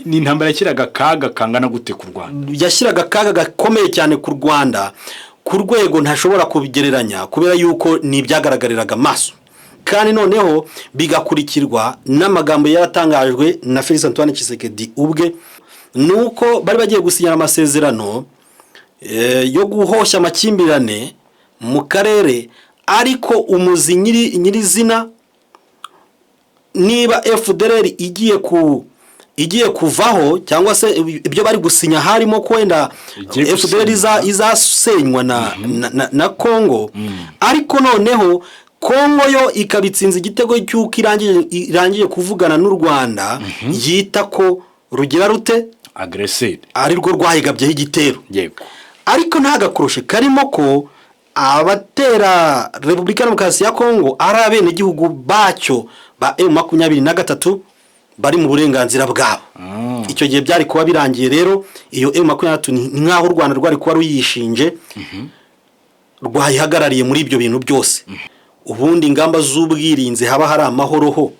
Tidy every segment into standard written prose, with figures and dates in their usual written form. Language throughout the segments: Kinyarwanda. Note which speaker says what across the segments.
Speaker 1: Ni intambara yashyiraga akaga kangana gute ku Rwanda?
Speaker 2: Yashyiraga akaga gakomeye cyane ku Rwanda ku rwego ntashobora kubigereranya, kubera yuko ni ibyagaragariraga amaso, kandi noneho bigakurikirwa n'amagambo yaratangajwe na Felix Antoine Tshisekedi ubwe, ni uko bari bagiye gusinyana amasezerano yo guhoshya amakimbirane mu karere, ariko umuzi nyirizina, niba FDLR igiye kuvaho, cyangwa se ibyo bari gusinya harimo ko wenda
Speaker 1: Igiye
Speaker 2: FDLR
Speaker 1: gusenywa.
Speaker 2: izasenywa na Congo, ariko noneho Congo yo ikaba itsinze igitego cy'uko irangije kuvugana n'u Rwanda, yita ko rugira rute?
Speaker 1: Agresseur.
Speaker 2: Ari rwo rwayigabyeho igitero. Ariko nta gakoroshe karimo ko abatera Repubulika ya Demokarasi ya Kongo ari abenegihugu bacyo ba M23 bari mu burenganzira bwabo. Icyo gihe byari kuba birangiye rero. Iyo M23 ni nk'aho u Rwanda rwari kuba ruyishinje, rwayihagarariye muri ibyo bintu byose. Ubundi ingamba z'ubwirinzi, haba hari amahoro ho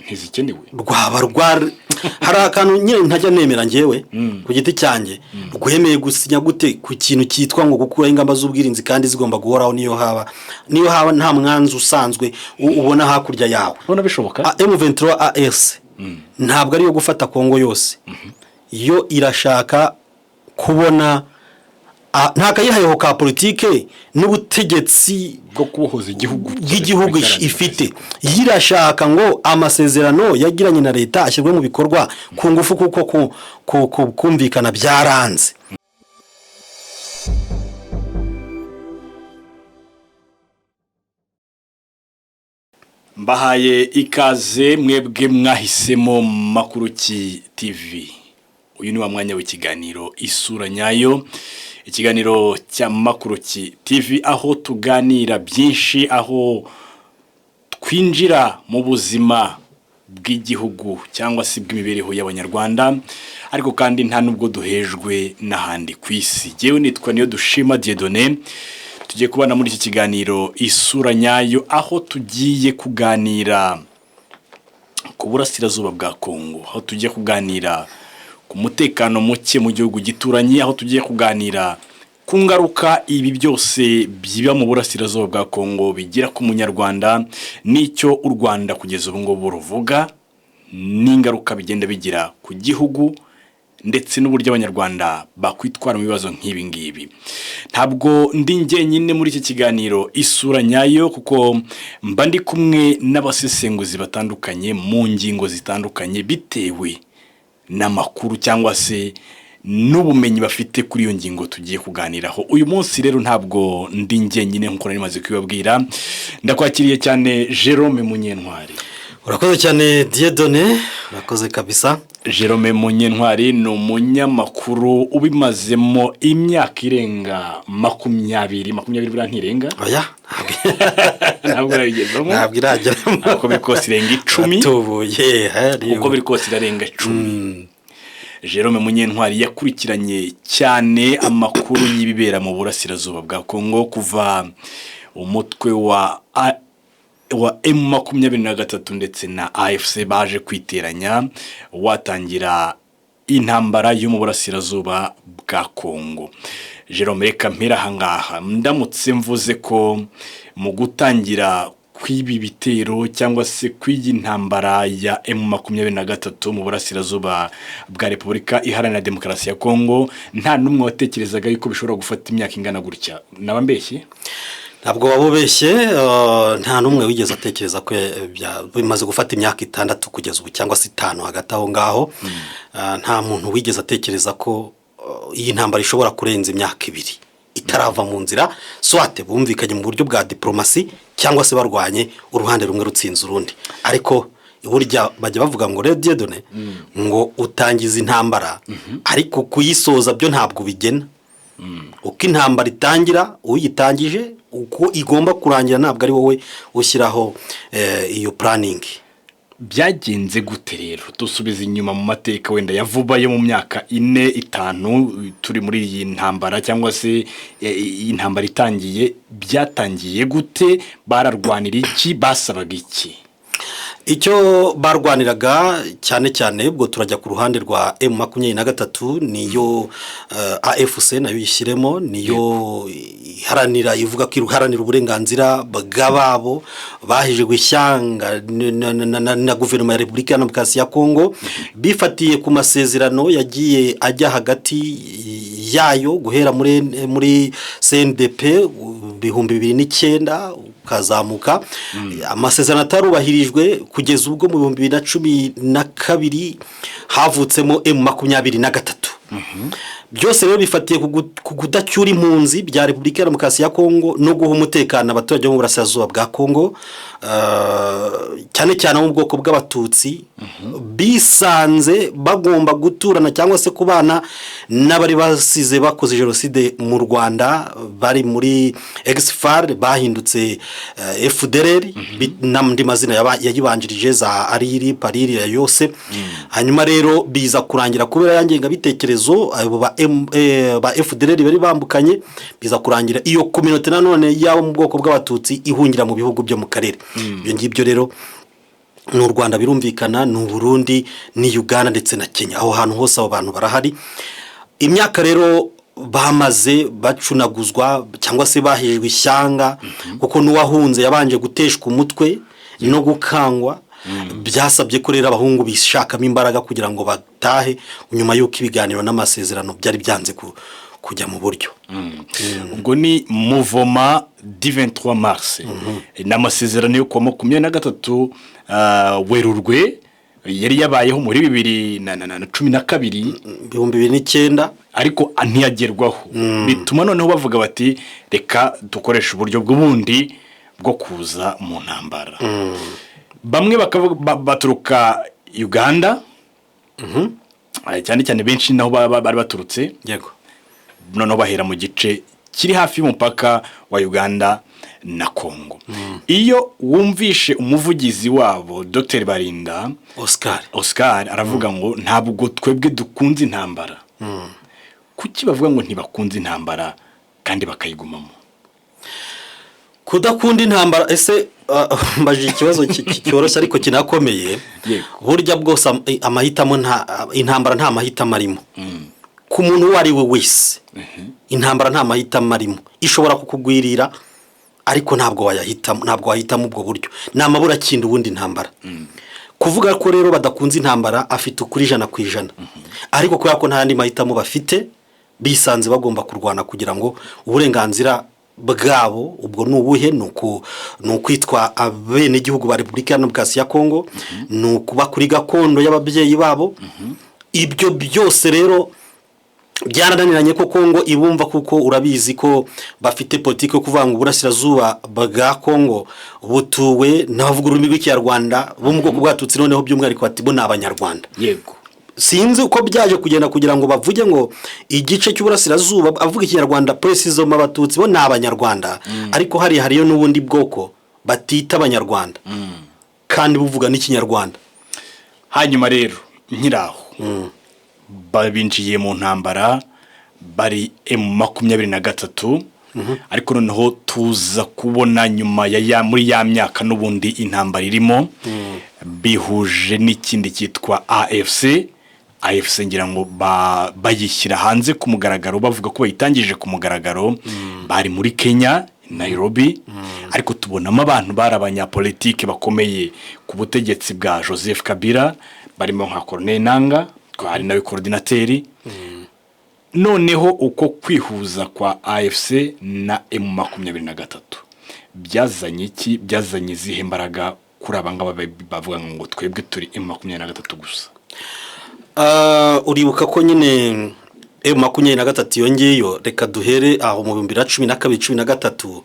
Speaker 1: Ntizikenewe.
Speaker 2: Rwaba rwari hari akantu nyine ntajya nemera ngewe ku giti cyanjye. Rwemeye gusinya gute ku kintu cyitwa ngo gukuraho ingamba z'ubwirinzi kandi zigomba guhoraho, niyo haba nta mwanzi usanzwe ubona hakurya yawe?
Speaker 1: Ubona bishoboka?
Speaker 2: M23 AS ntabwo ariyo gufata Kongo yose. Yo irashaka kubona nta kayihayeho ka politike n'ubutegetsi
Speaker 1: bwo kubohoza igihugu
Speaker 2: bw'igihugu ifite. Yirashaka ngo amasezerano yagiranye na leta ashyirwe mu bikorwa ku ngufu, kuko kumvikana byaranze.
Speaker 1: Mbahaye ikaze mwebwe mwahisemo Makuruki TV. Uyu ni wa mwanya w'ikiganiro Isura Nyayo, ikiganiro cya Makuruki TV, aho tuganira byinshi, aho twinjira mu buzima bw'igihugu cyangwa se bw'imibereho y'Abanyarwanda, ariko kandi nta nubwo duhejwe n'ahandi ku isi. Jyewe nitwa Niyo Dushima Dieudonné. Tugiye kubana muri iki kiganiro Isura Nyayo, aho tugiye kuganira ku burasirazuba bwa Kongo, aho tugiye kuganira ku mutekano muke mu gihugu gituranye, aho tugiye kuganira ku ngaruka ibi byose biba mu burasirazuba bwa Kongo bigira ku Munyarwanda, n'icyo u Rwanda kugeza ubu ngubu ruvuga, n'ingaruka bigenda bigira ku gihugu, ndetse n'uburyo Abanyarwanda bakwitwara mu bibazo nk'ibi ngibi. Ntabwo ndi njyenyine muri iki kiganiro Isura Nyayo, kuko mba ndi kumwe n'abasesenguzi batandukanye mu ngingo zitandukanye, bitewe n'amakuru cyangwa se n'ubumenyi bafite kuri iyo ngingo tugiye kuganiraho uyu munsi. Rero ntabwo ndi njyenyine nk'uko nari maze kubibabwira. Ndakwakiriye cyane, Jerome Munyentwari.
Speaker 2: Urakoze cyane, Dieudonné, urakoze kabisa.
Speaker 1: Jerome Munyentwari ni umunyamakuru ubimazemo imyaka irenga 20, 20 buriya ntirenga?
Speaker 2: Oya.
Speaker 1: Ntabwo urabigezamo.
Speaker 2: Ntabwo irageramo.
Speaker 1: Uko biri kose irenga 10.
Speaker 2: Atubuye hari.
Speaker 1: Uko biri kose irarenga 10. Jerome Munyentwari yakurikiranye cyane amakuru y'ibibera mu burasirazuba bwa Kongo kuva umutwe wa M23 ndetse na AFC baje kwiteranya, watangira intambara yo mu burasirazuba bwa Kongo. Jerome, reka mpera ahangaha. Ndamutse mvuze ko mu gutangira kw'ibi bitero cyangwa se kw'iyi ntambara ya M23 mu burasirazuba bwa Repubulika Iharanira Demokarasi ya Kongo, nta n'umwe watekerezaga yuko bishobora gufata imyaka ingana gutya, naba mbeshye?
Speaker 2: Ntabwo waba ubeshye. Nta n'umwe wigeze atekereza ko bimaze gufata imyaka 6 kugeza ubu, cyangwa se 5 hagati aho ngaho. Nta muntu wigeze atekereza ko iyi ntambara ishobora kurenza imyaka 2 itarava mu nzira, soit bumvikanye mu buryo bwa diporomasi, cyangwa se barwanye uruhande rumwe rutsinze urundi. Ariko burya bajya bavuga ngo rero, Dieudonné, ngo utangiza intambara, ariko kuyisoza byo ntabwo ubigena. Uko intambara itangira, uyitangije, uko igomba kurangira, ntabwo ari wowe ushyiraho iyo planning.
Speaker 1: Byagenze gute rero? Dusubiza inyuma mu mateka wenda ya vuba, yo mu myaka 4, 5 turi muri iyi ntambara, cyangwa se iyi ntambara itangiye, byatangiye gute? Bararwanira iki? Basabaga iki?
Speaker 2: Icyo barwaniraga cyane cyane, ubwo turajya ku ruhande rwa M23, niyo AFC nayo yishyiremo, niyo iharanira, ivuga ko iharanira uburenganzira bw'ababo bahejejwe ishyanga na guverinoma ya Repubulika ya Demokarasi ya Kongo, bifatiye ku masezerano yagiye ajya hagati yayo guhera muri CNDP 2009 ukazamuka, amasezerano atarubahirijwe kugeza ubwo mu 2012 havutsemo M23. Byose rero bifatiye ku kudacyura impunzi bya Repubulika ya Demokarasi ya Kongo no guha umutekano abaturage bo mu burasirazuba bwa Kongo, cyane cyane abo mu bwoko bw'Abatutsi bisanze bagomba guturana cyangwa se kubana n'abari basize bakoze jenoside mu Rwanda, bari muri ex-FAR bahindutse FDLR n'andi mazina yayibanjirije za ARIRI, PARIRI ya yose. Hanyuma rero biza kurangira kubera ya ngengabitekerezo abo ba FDLR bari bambukanye, biza kurangira iyo communauté nanone y'abo mu bwoko bw'Abatutsi ihungira mu bihugu byo mu karere. Ibyo ngibyo rero ni u Rwanda birumvikana, ni Uburundi, ni Uganda ndetse na Kenya. Aho hantu hose abo bantu barahari. Imyaka rero bamaze bacunaguzwa cyangwa se bahejwe ishyanga, kuko n'uwahunze yabanje guteshwa umutwe no gukangwa, byasabye ko rero abahungu bishakamo imbaraga kugira ngo batahe nyuma y'uko ibiganiro n'amasezerano byari byanze kujya mu buryo.
Speaker 1: Ubwo ni mouvement du 23 mars, ni amasezerano yo kuwa 23 Werurwe yari yabayeho muri 2012.
Speaker 2: 2009.
Speaker 1: Ariko ntiyagerwaho, bituma noneho bavuga bati: "Reka dukoreshe uburyo bw'ubundi bwo kuza mu ntambara." Bamwe bakavuga baturuka Uganda, cyane cyane benshi naho bari baturutse. Noneho bahera mu gice kiri hafi y'umupaka wa Uganda na Congo. Iyo wumvishe umuvugizi wabo Dr Barinda
Speaker 2: Oscar.
Speaker 1: Oscar, aravuga ngo ntabwo twebwe dukunze intambara. Kuki bavuga ngo ntibakunze intambara kandi bakayigumamo?
Speaker 2: Kudakunda intambara, ese mbajije ikibazo cyoroshye ariko kinakomeye. Burya bwose amahitamo, nta intambara nta mahitamo arimo ku muntu uwo ari we wese. Intambara nta mahitamo arimo, ishobora kukugwirira ariko ntabwo wayahitamo, ntabwo wahitamo ubwo buryo, ni amaburakindi ubundi intambara. Kuvuga ko rero badakunze intambara, afite ukuri 100%, ariko kubera ko nta yandi mahitamo bafite, bisanze bagomba kurwana kugira ngo uburenganzira bwabo, ubwo ni ubuhe? Ni ukwitwa abenegihugu ba Repubulika ya Demokarasi ya Kongo, ni ukuba kuri gakondo y'ababyeyi babo. Ibyo byose rero byarananiranye ko Kongo ibumva, kuko urabizi ko bafite politiki yo kuvuga ngo uburasirazuba bwa Kongo butuwe n'abavuga ururimi rw'Ikinyarwanda bo mu bwoko bw'Abatutsi, noneho by'umwihariko bati bo ni Abanyarwanda. Sinzi uko byaje kugenda kugira ngo bavuge ngo igice cy'uburasirazuba avuga Ikinyarwanda, précisément Abatutsi, bo ni Abanyarwanda, ariko hariya hariyo n'ubundi bwoko batita Abanyarwanda kandi buvuga n'Ikinyarwanda.
Speaker 1: Hanyuma rero nkiraho babinjiye mu ntambara bari M23, ariko noneho tuza kubona nyuma ya muri ya myaka n'ubundi intambara irimo, bihuje n'ikindi cyitwa AFC. AFC ngira ngo bayishyira hanze ku mugaragaro, bavuga ko bayitangije ku mugaragaro, bari muri Kenya, Nairobi, ariko tubonamo abantu bari abanyapolitike bakomeye ku butegetsi bwa Joseph Kabila, barimo nka Corneille Nanga, hari nawe coordinateur. Noneho uko kwihuza kwa AFC na M23 byazanye iki? Byazanye izihe mbaraga kuri aba ngaba bavuga ngo twebwe turi M23 gusa?
Speaker 2: Uribuka ko nyine M23 iyo ngiyo, reka duhere aho mu 2012, 13,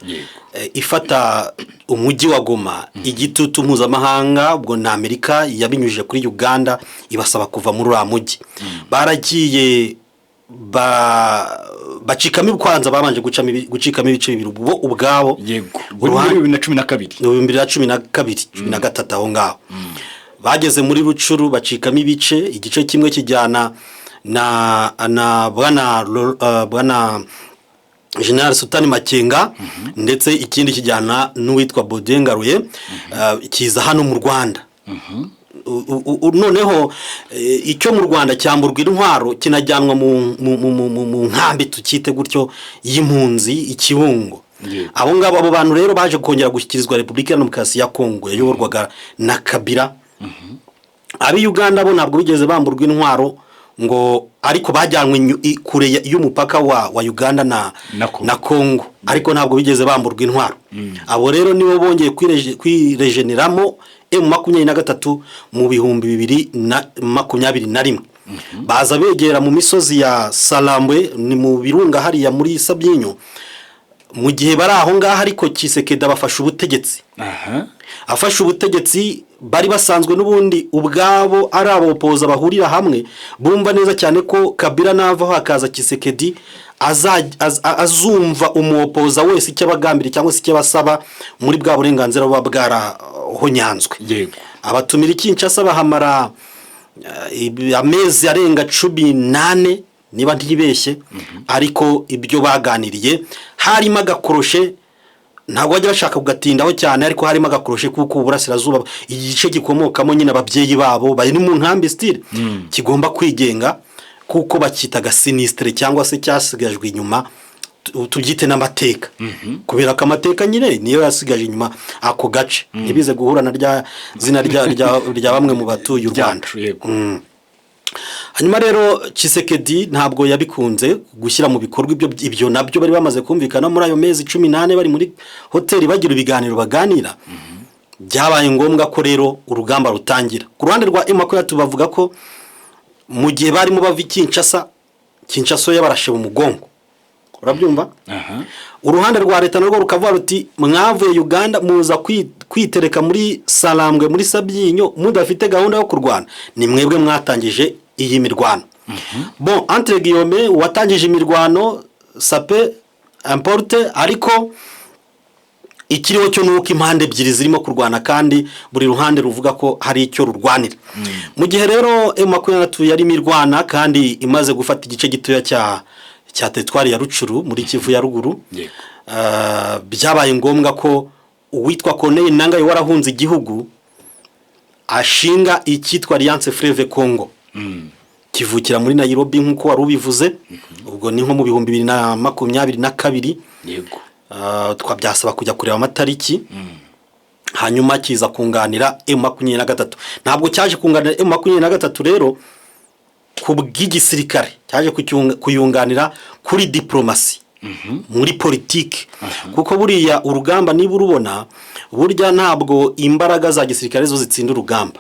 Speaker 2: ifata umujyi wa Goma, igitutu mpuzamahanga, ubwo ni Amerika yabinyujije kuri Uganda, ibasaba kuva muri uriya mujyi. Baragiye bacikamo, kwanza babanje gucikamo ibice bibiri bo ubwabo.
Speaker 1: Muri 2012.
Speaker 2: Mu 2012, 13 aho ngaho bageze muri Rutshuru bacikamo ibice, igice kimwe kijyana na bwana General Sultani Makenga, ndetse ikindi kijyana n'uwitwa Baudouin Ngaruye, kiza hano mu Rwanda. Noneho icyo mu Rwanda cyamburwa intwaro, kinajyanwa mu nkambi, tukite gutyo, y'impunzi i Kibungo. Abo ngabo, abo bantu rero baje kongera gushyikirizwa Repubulika ya Demokarasi ya Kongo yayoborwaga na Kabila. Ab'i Uganda bo ntabwo bigeze bamburwa intwaro ngo, ariko bajyanwe kure y'umupaka wa Uganda na
Speaker 1: Na Congo.
Speaker 2: na Kongo, ariko ntabwo bigeze bamburwa intwaro. Abo rero nibo bongeye kwirejeneramo M23 mu 2021, baza begera mu misozi ya Sarambwe, ni mu birunga hariya muri Sabyinyo. Mu gihe bari aho ngaho ariko, Tshisekedi abafashe ubutegetsi. Afashe ubutegetsi, bari basanzwe n'ubundi ubwabo ari abopoza bahurira hamwe, bumva neza cyane ko Kabila navaho hakaza Tshisekedi, azumva umuwopoza wese icyo abagambiriye cyangwa se icyo abasaba muri bwa burenganzira buba bwarahonyanzwe. Abatumira i Kinshasa, bahamara amezi arenga 14 niba ntibeshye. Ariko ibyo baganiriye harimo agakoroshe, ntabwo bajya bashaka kugatindaho cyane, ariko harimo agakoroshe kuko uburasirazuba, igice gikomokamo nyine ababyeyi babo bari mu nkambi sitire, kigomba kwigenga kuko bacyitaga sinistré cyangwa se cyasigajwe inyuma, tubyite n'amateka, kubera ko amateka nyine niyo yasigaje inyuma ako gace, ntibize guhura na rya zina rya bamwe mu batuye u Rwanda.
Speaker 1: Ryacu, yego.
Speaker 2: Hanyuma rero Tshisekedi ntabwo yabikunze gushyira mu bikorwa ibyo nabyo bari bamaze kumvikana muri ayo mezi 14 bari muri hoteli bagira ibiganiro baganira. Byabaye ngombwa ko rero urugamba rutangira. Ku ruhande rwa M23 bavuga ko mu gihe barimo bava i Kinshasa, Kinshasa yabarashe mu mugongo, urabyumva? Uruhande rwa leta narwo rukavuga ruti: "Mwavuye Uganda muza kwitereka muri Sarambwe, muri Sabyinyo, mudafite gahunda yo kurwana, ni mwebwe mwatangije iyi mirwano." Bon, entre guillemets, uwatangije imirwano, ça peu importe, ariko ikiriho cyo ni uko impande ebyiri zirimo kurwana kandi buri ruhande ruvuga ko hari icyo rurwanira. Mu gihe rero M23 yarimo irwana kandi imaze gufata igice gitoya cya teritwari ya Rutshuru muri Kivu ya Ruguru, byabaye ngombwa ko uwitwa Corneille Nangaa warahunze igihugu ashinga icyitwa Alliance Fleuve Congo, kivukira muri Nairobi nk'uko wari ubivuze. Ubwo ni nko mu 2022. Twabyasaba kujya kureba amatariki. Hanyuma kiza kunganira M23. Ntabwo cyaje kunganira M23 rero ku bw'igisirikare, cyaje kuyunganira kuri diporomasi, muri politiki, kuko buriya urugamba niba urubona, burya ntabwo imbaraga za gisirikare zo zitsinda urugamba.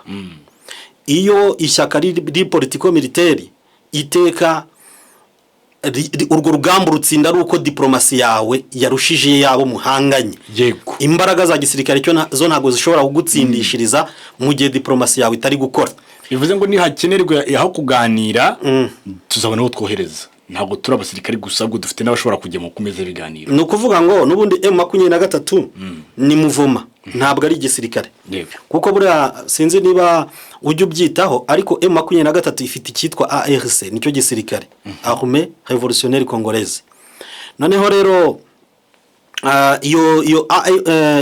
Speaker 2: Iyo ishyaka riri politico-militaire, iteka urwo rugamba urutsinda ari uko diporomasi yawe yarushije yabo muhanganye. Imbaraga za gisirikare cyo zo ntabwo zishobora kugutsindishiriza mu gihe diporomasi yawe itari gukora.
Speaker 1: Bivuze ngo nihakenerwa aho kuganira, tuzabona aho twohereza. Ntabwo turi abasirikare gusa, ahubwo dufite n'abashobora kujya mu kumeza ibiganiro.
Speaker 2: Ni ukuvuga ngo n'ubundi M23 ni mouvement, ntabwo ari igisirikare. Kuko buriya sinzi niba ujya ubyitaho, ariko M23 ifite icyitwa ARC, nicyo gisirikare, Armée Révolutionnaire Congolaise. Noneho rero iyo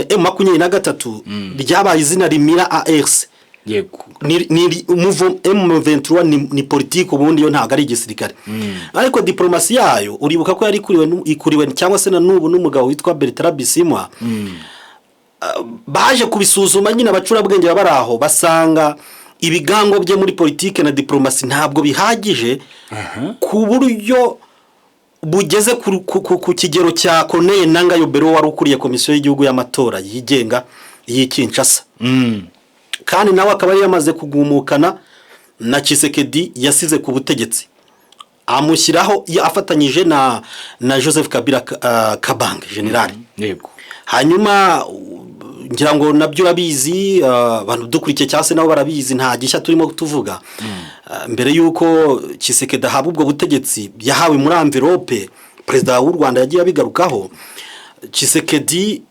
Speaker 2: M23 ryabaye izina rimira ARC. Ni M23 ni politiki ubundi, yo ntabwo ari igisirikare. Ariko diporomasi yayo, uribuka ko yari ikuriwe ikuriwe cyangwa se na n'ubu n'umugabo witwa Bertrand Bisimwa. Baje kubisuzuma nyine, abacurabwenge baba bari aho, basanga ibigango bye muri politiki na diporomasi ntabwo bihagije ku buryo bugeze ku kigero cya Corneille Nangaa Yobeluo wari ukuriye Komisiyo y'Igihugu y'Amatora yigenga y'i Kinshasa, kandi nawe akaba yari yamaze kugumukana na Tshisekedi yasize ku butegetsi, amushyiraho afatanyije na Joseph Kabila Kabange general. Hanyuma ngira ngo nabyo urabizi, abantu dukurikiye cyangwa se nabo barabizi, nta gishya turimo tuvuga. Mbere y'uko Tshisekedi ahabwa ubwo butegetsi yahawe muri enveloppe, perezida w'u Rwanda yagiye abigarukaho, Tshisekedi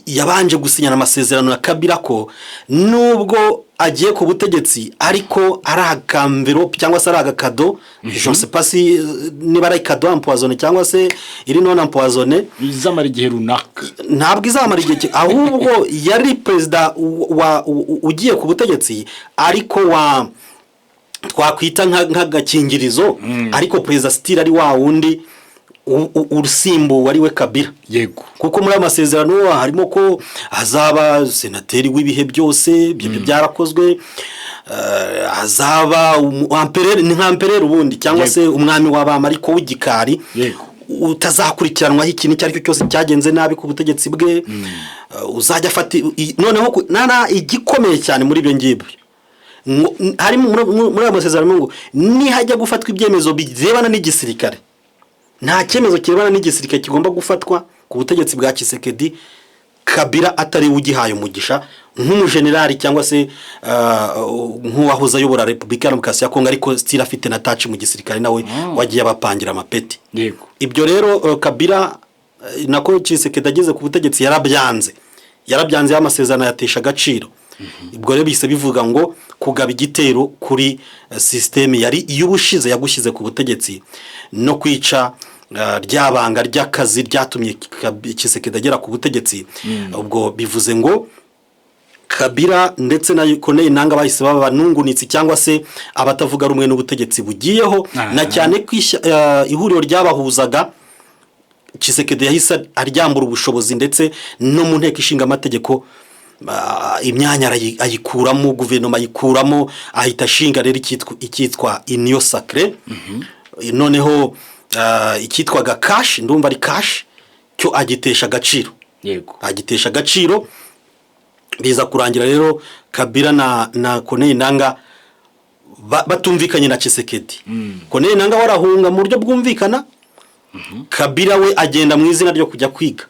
Speaker 2: yabanje gusinyana amasezerano na Kabila ko nubwo agiye ku butegetsi ariko ari akamverope cyangwa se ari agakado, je ne sais pas si niba ari cadeau empoisonné cyangwa se iri non empoisonné.
Speaker 1: Izamara igihe runaka.
Speaker 2: Ntabwo izamara igihe ahubwo yari perezida ugiye ku butegetsi ariko wa twakwita nk'agakingirizo, ariko perezida still ari wa wundi usimbuwe, ari we Kabila. Kuko muri ayo masezerano harimo ko hazaba senateri w'ibihe byose, ibyo byarakozwe, hazaba empereur, ni nka empereur ubundi cyangwa se umwami w'abami ariko w'igikari, utazakurikiranwaho ikintu icyo ari cyo cyose cyagenze nabi ku butegetsi bwe, uzajya afata noneho nana igikomeye cyane muri ibyo ngibyo harimo muri ayo masezerano ngo nihajya gufatwa ibyemezo birebana n'igisirikare, nta cyemezo kirebana n'igisirikare kigomba gufatwa ku butegetsi bwa Tshisekedi Kabila atari we ugihaye umugisha nk'umujenerali cyangwa se nk'uwahoze ayobora Repubulika ya Demokarasi ya Kongo, ariko still afite na touch mu gisirikare, nawe wagiye abapangira amapeti. Ibyo rero Kabila, nako Tshisekedi ageze ku butegetsi yarabyanze, yarabyanze, y'amasezerano yatesha agaciro. Ubwo rero bihise bivuga ngo kugaba igitero kuri système yari iy'ubushize yagushyize ku butegetsi no kwica rya banga ry'akazi ryatumye Tshisekedi agera ku butegetsi. Ubwo bivuze ngo Kabila ndetse na Corneille Nanga bahise baba abanungunitsi cyangwa se abatavuga rumwe n'ubutegetsi bugiyeho, na cyane ko ihuriro ryabahuzaga Tshisekedi yahise aryambura ubushobozi, ndetse no mu nteko ishinga amategeko imyanya ayikuramo, guverinoma ayikuramo, ahita ashinga rero icyitwa Union Sacrée. Noneho icyitwaga CACH, ndumva ari CACH, cyo agitesha agaciro. Agitesha agaciro. Biza kurangira rero Kabila na Corneille Nanga batumvikanye na Tshisekedi. Corneille Nanga we arahunga mu buryo bwumvikana, Kabila we agenda mu izina ryo kujya kwiga.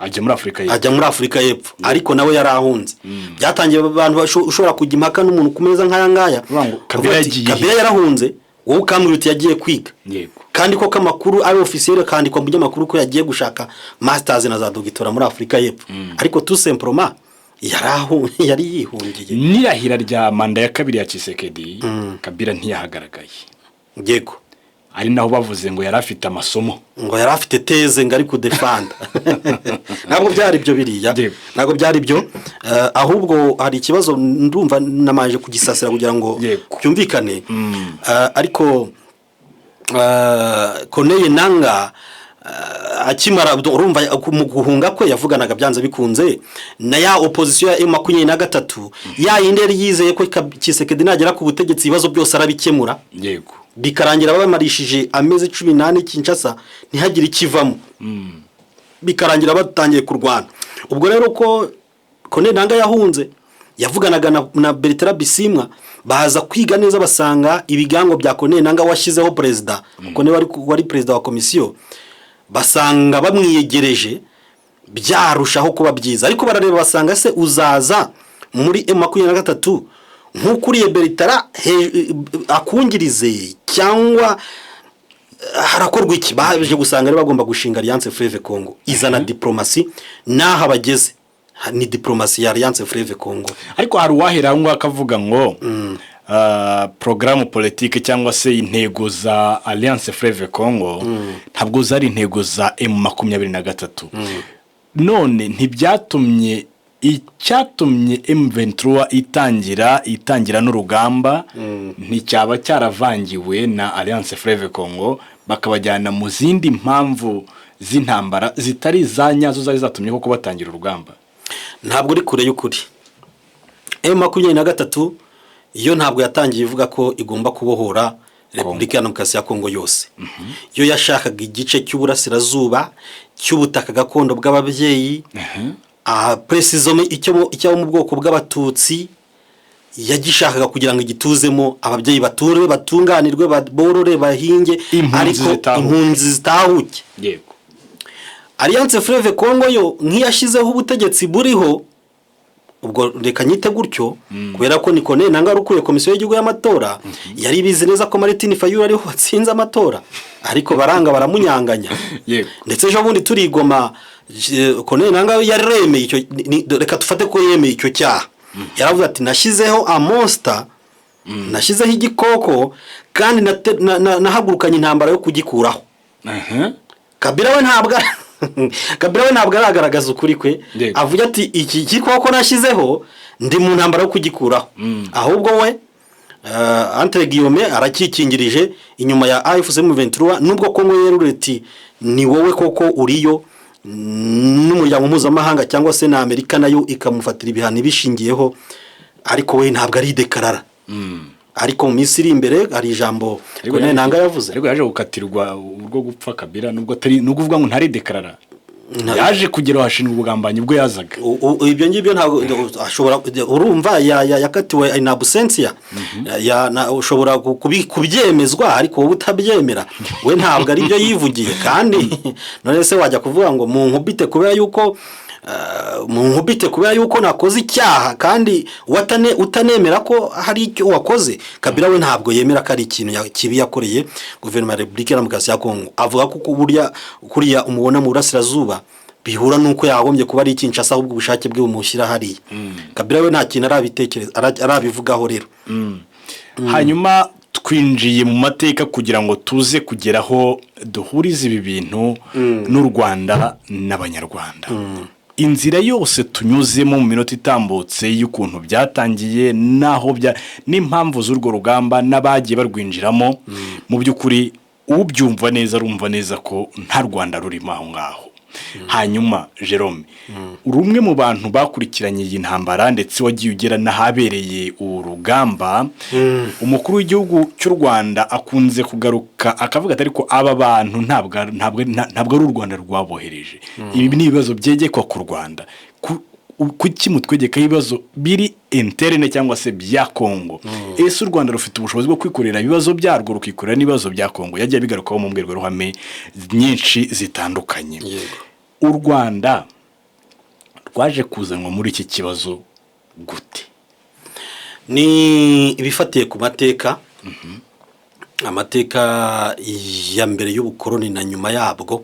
Speaker 1: Ajya muri Afurika y'Epfo.
Speaker 2: Ajya muri Afurika y'Epfo, ariko nawe yarahunze. Byatangiye abantu ushobora kujya impaka n'umuntu ku meza nk'aya ngaya,
Speaker 1: Uvuga ngo Kabila
Speaker 2: ukavuga ati,
Speaker 1: yagiye.
Speaker 2: Kabila yarahunze, wowe ukambwira uti yagiye kwiga. Kandi koko amakuru ari officiel, kandikwa mu binyamakuru ko yagiye gushaka masters na za doctorat muri Afurika y'Epfo, ariko tout simplement yari yihungiye.
Speaker 1: N'irahira rya manda ya kabiri ya Tshisekedi, Kabila ntiyahagaragaye. Ari naho bavuze ngo yari afite amasomo.
Speaker 2: Ngo yari afite thèse ngo ari kudefanda. Ntabwo byari byo biriya. Ntabwo byari byo. Ahubwo hari ikibazo ndumva namanje kugisasira kugira ngo byumvikane. Ariko Corneille Nanga akimara, urumva mu guhunga kwe yavuganaga byanze bikunze na ya opposition ya M23, ya yindi yari yizeye ko Tshisekedi nagera ku butegetsi ibibazo byose arabikemura. Bikarangira bamarishije amezi 14 Kinshasa ntihagire ikivamo, bikarangira batangiye kurwana. Ubwo rero ko Corneille Nanga yahunze, yavuganaga na Bertrand Bisimwa, baza kwiga neza basanga ibigango bya Corneille Nanga washyizeho perezida, kuko niwe wari perezida wa komisiyo, basanga bamwiyegereje byarushaho kuba byiza. Ariko barareba basanga se uzaza muri M23 nk'ukuriye Bertrand akungirize cyangwa harakorwa iki? Baje gusanga rero bagomba gushinga Alliance Fleuve Congo izana diplomasi, n'aha bageze ni diplomasi ya Alliance Fleuve Congo.
Speaker 1: Ariko hari uwahera aho ngaho akavuga ngo porogaramu politike cyangwa se intego za Alliance Fleuve Congo ntabwo zari intego za M23. None ntibyatumye icyatumye M23 itangira n'urugamba nticyaba cyaravangiwe na Alliance Fleuve Congo, bakabajyana mu zindi mpamvu z'intambara zitari za nyazo zari zatumye koko batangira urugamba?
Speaker 2: Ntabwo uri kure y'ukuri. M23 yo ntabwo yatangiye ivuga ko igomba kubohora Repubulika ya Demokarasi ya Kongo yose. Yo yashakaga igice cy'uburasirazuba cy'ubutaka gakondo bw'ababyeyi, aha précisément icyo mu bwoko bw'Abatutsi yagishakaga kugira ngo igituzemo ababyeyi, bature, batunganirwe, borore, bahinge.
Speaker 1: Impunzi
Speaker 2: ariko
Speaker 1: zitahuke.
Speaker 2: Impunzi zitahuke. Alliance Fleuve Congo yo nk'iyashyizeho ubutegetsi buriho ubwo, reka nyite gutyo, kubera ko ni Corneille Nanga wari ukuriye komisiyo y'igihugu y'amatora, yari ibizi neza ko Martin Fayulu ariho watsinze amatora, ariko baranga baramunyanganya. Ndetse ejo bundi turigoma, Corneille Nanga yaremeye icyo reka dufate ko yemeye icyo cyaha. Yaravuze ati: "Nashyizeho a monster, nashyizeho igikoko, kandi nahagurukanye intambara yo kugikuraho." Kabila we ntabwo aragaragaza ukuri kwe, avuga ati: "Iki gikoko nashyizeho, ndi mu ntambara yo kugikuraho." Ahubwo we, entre guillemets, aracyikingirije inyuma ya AFC M23, nubwo Kongo yerura iti: "Ni wowe koko uriyo", n'umuryango mpuzamahanga cyangwa se na Amerika nayo ikamufatira ibihano ibishingiyeho, ariko we ntabwo ari dekarara. Ariko mu minsi iri imbere hari ijambo Corneille Nangaa yavuze.
Speaker 1: Ariko yaje gukatirwa urwo gupfa Kabila, nubwo atari, nubwo uvuga ngo ntari dekarara, yaje kugera ahashinzwe ubugambanyi ubwo yazaga.
Speaker 2: Ibyo ngibyo ntabwo ashobora, urumva yakatiwe in absentia, ushobora kubyemezwa ariko wowe utabyemera. We ntabwo ari byo yivugiye. Kandi none se wajya kuvuga ngo mu nkubite kubera yuko nakoze icyaha, kandi utanemera ko hari icyo wakoze? Kabila we ntabwo yemera ko ari ikintu kibi yakoreye guverinoma ya Repubulika Iharanira Demokarasi ya Kongo. Avuga ko burya kuriya umubona mu burasirazuba bihura n'uko yagombye kuba ari Kinshasa, ahubwo ubushake bwe bumushyira hariya. Kabila we nta kintu arabitekereza, arabivugaho rero.
Speaker 1: Hanyuma twinjiye mu mateka kugira ngo tuze kugeraho duhurize ibi bintu n'u Rwanda n'Abanyarwanda. Inzira yose tunyuzemo mu minota itambutse y'ukuntu byatangiye n'aho bya n'impamvu z'urwo rugamba n'abagiye barwinjiramo, mu by'ukuri ubyumva neza arumva neza ko nta Rwanda rurimo aho ngaho. Hanyuma Jerome, uri umwe mu bantu bakurikiranye iyi ntambara, ndetse wagiye ugera n'ahabereye urugamba. Umukuru w'igihugu cy'u Rwanda akunze kugaruka akavuga ati: "Ariko aba bantu ntabwo ari u Rwanda rwabohereje, ibi ni ibibazo byegekwa ku Rwanda. Kuki mutwegekaho ibibazo biri interne cyangwa se bya Kongo? Ese u Rwanda rufite ubushobozi bwo kwikorera ibibazo byarwo, rukikorera n'ibibazo bya Kongo?" Yagiye abigarukaho mu mbwirwaruhame nyinshi zitandukanye. U Rwanda rwaje kuzanwa muri iki kibazo gute?
Speaker 2: Ni ibifatiye ku mateka, amateka ya mbere y'ubukoroni na nyuma yabwo.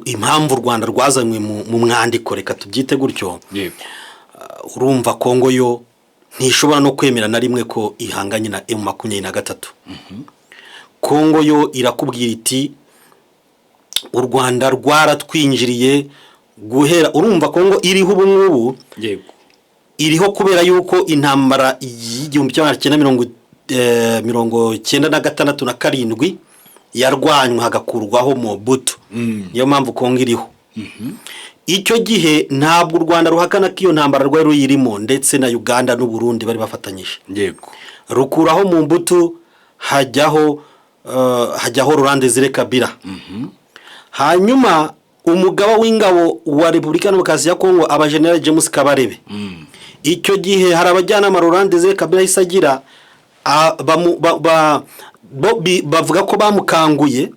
Speaker 2: Impamvu u Rwanda rwazanywe mu mwandiko, reka tubyite gutyo, urumva Kongo yo ntishobora no kwemera na rimwe ko ihanganye na M23. Kongo yo irakubwira iti: "U Rwanda rwaratwinjiriye." Guhera, urumva, Kongo iriho ubu ngubu, iriho kubera yuko intambara y'1996 na 7 yarwanywe, hagakurwaho Mobutu. Niyo mpamvu Kongo iriho. Icyo gihe ntabwo u Rwanda ruhakana ko iyo ntambara rwari ruyirimo, ndetse na Uganda n'u Burundi bari bafatanyije. Rukuraho Mobutu, hajyaho Laurent Desire Kabila. Hanyuma umugaba w'ingabo wa Repubulika Demokarasi ya Kongo aba General James Kabarebe. Icyo gihe hari abajyanama Laurent Desire Kabila yahise agira, bavuga ko bamukanguye,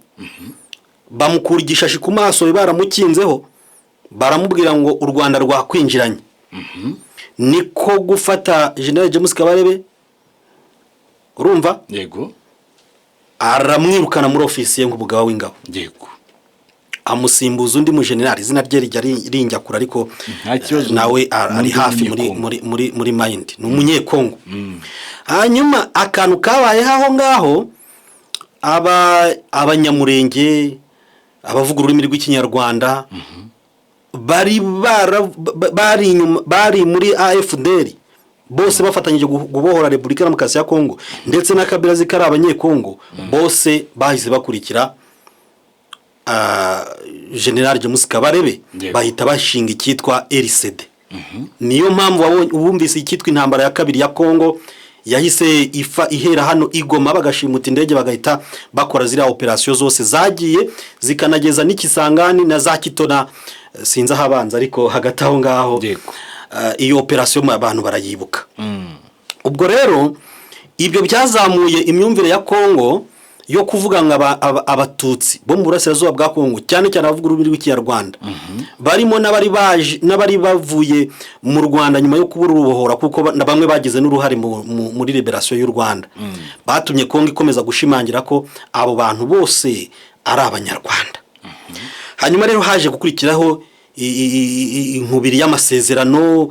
Speaker 2: bamukura igishashi ku maso baramukinzeho, baramubwira ngo: "U Rwanda rwakwinjiranye." Niko gufata General James Kabarebe, urumva, aramwirukana muri ofisi ye nk'umugaba w'ingabo, amusimbuza undi mujenerali, izina rye rijya rinjya kure, ariko
Speaker 1: Nta kibazo.
Speaker 2: nawe ari
Speaker 1: N'undi
Speaker 2: hafi muri
Speaker 1: w'Umunyekongo.
Speaker 2: muri mind, ni Umunyekongo. Hanyuma akantu kabayeho aho ngaho, aba Abanyamurenge, abavuga ururimi rw'Ikinyarwanda bari bari inyuma, bari muri AFDL, bose bafatanyije kubohora Repubulika Demokarasi ya Kongo, ndetse na Kabila azi ko ari Abanyekongo, bose bahise bakurikira General James Kabarebe, bahita bashinga icyitwa RCD. Niyo mpamvu wumvise icyitwa intambara ya kabiri ya Kongo yahise ifa ihera hano i Goma, bagashimuta indege, bagahita bakora ziriya operasiyo zose zagiye zikanageza n'Ikisangani na za Kitona, sinzi ahabanza, ariko hagati aho ngaho. Iyo operasiyo abantu barayibuka. Ubwo rero ibyo byazamuye imyumvire ya Kongo yo kuvuga ngo Abatutsi bo mu burasirazuba bwa Kongo, cyane cyane abavuga ururimi rw'Ikinyarwanda, barimo n'abari baje n'abari bavuye mu Rwanda nyuma yo kubura urubohora, kuko na bamwe bagize n'uruhare muri liberasiyo y'u Rwanda, batumye Kongo ikomeza gushimangira ko abo bantu bose ari Abanyarwanda. Hanyuma rero haje gukurikiraho inkubiri y'amasezerano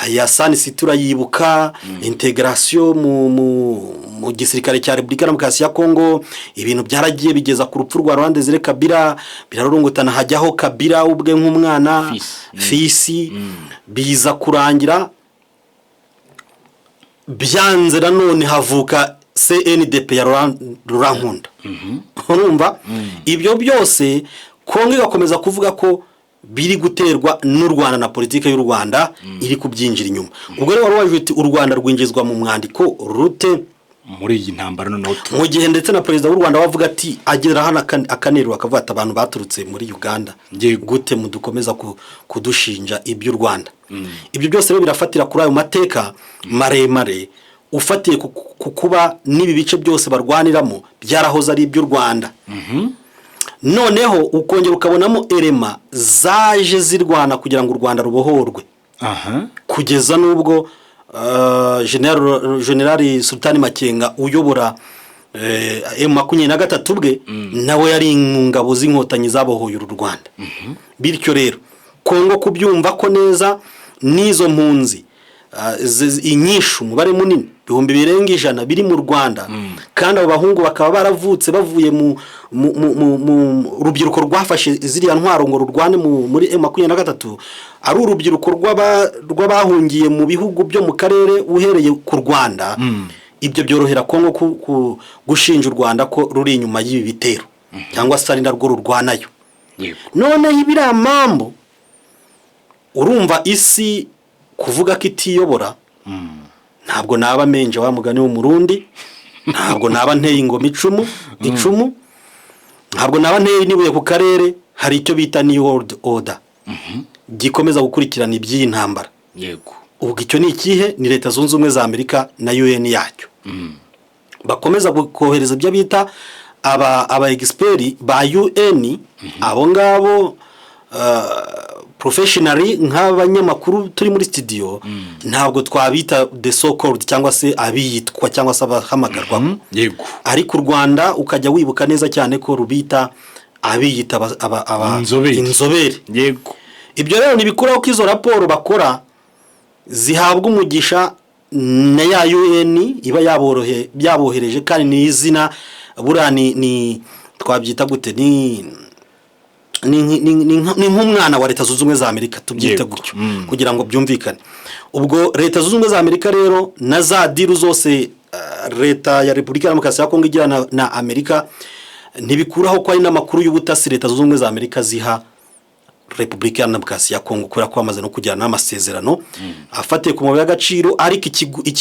Speaker 2: ya Sun City, urayibuka, intégration mu gisirikare cya Repubulika Demokarasi ya Kongo. Ibintu byaragiye bigeza ku rupfu rwa Laurent Desire Kabila, birarurungutana, hajyaho Kabila ubwe nk'umwana.
Speaker 1: Fils.
Speaker 2: Fils. Biza kurangira byanze, nanone havuka CNDP ya Laurent Nkunda. Urumva ibyo byose Kongo igakomeza kuvuga ko biri guterwa n'u Rwanda na politiki y'u Rwanda iri kubyinjira inyuma. Ubwo rero wari waje uti: "U Rwanda rwinjizwa mu mwandiko rute
Speaker 1: muri iyi ntambara?" Noneho
Speaker 2: mu gihe ndetse na perezida w'u Rwanda wavuga ati, agera hano akanerura akavuga ati: "Abantu baturutse muri Uganda gute mudukomeza kudushinja iby'u Rwanda?" Ibyo byose rero birafatira kuri ayo mateka maremare, ufatiye ku kuba n'ibi bice byose barwaniramo byarahoze ari iby'u Rwanda. Noneho ukongera ukabonamo éléments zaje zirwana kugira ngo u Rwanda rubohorwe, kugeza n'ubwo General Sultani Makenga uyobora M23 bwe nawe yari mu ngabo z'Inkotanyi zabohoye uru Rwanda. Bityo rero Kongo kubyumva ko neza n'izo mpunzi inyinshi, umubare munini, 100,000 biri mu Rwanda, kandi abo bahungu bakaba baravutse bavuye mu rubyiruko rwafashe ziriya ntwaro ngo rurwane muri M23, ari urubyiruko rw'abahungiye mu bihugu byo mu karere uhereye ku Rwanda. Ibyo byorohera Kongo gushinja u Rwanda ko ruri inyuma y'ibi bitero cyangwa se ari narwo rurwanayo. Noneho ibiriya mambo, urumva isi kuvuga ko itiyobora, ntabwo naba menje wa mugani w'Umurundi, ntabwo naba nteye ingoma icumu icumu, ntabwo naba nteye n'ibuye ku karere. Hari icyo bita New World Order gikomeza gukurikirana iby'iyi ntambara. Ubwo icyo ni ikihe? Ni Leta Zunze Ubumwe za Amerika na UN yacyo bakomeza kohereza ibyo bita aba experts ba UN. Abo ngabo professionally, nk'abanyamakuru turi muri studio, ntabwo twabita the so called cyangwa se abiyitwa cyangwa se abahamagarwa. Ariko u Rwanda ukajya wibuka neza cyane ko rubita abiyita
Speaker 1: Inzobere.
Speaker 2: Inzobere. Ibyo rero ntibikuraho ko izo raporo bakora zihabwa umugisha na ya UN iba yabohereje, kandi ni izina buriya ni twabyita gute, ni nk'umwana wa Leta Zunze Ubumwe za Amerika, tubyite gutyo kugira ngo byumvikane. Ubwo Leta Zunze Ubumwe za Amerika rero na za deal zose leta ya Repubulika ya Demokarasi ya Kongo igira na Amerika, ntibikuraho ko hari n'amakuru y'ubutasi Leta Zunze Ubumwe za Amerika ziha Repubulika ya Demokarasi ya Kongo, kubera ko bamaze no kugirana n'amasezerano afatiye ku mabuye y'agaciro, ariko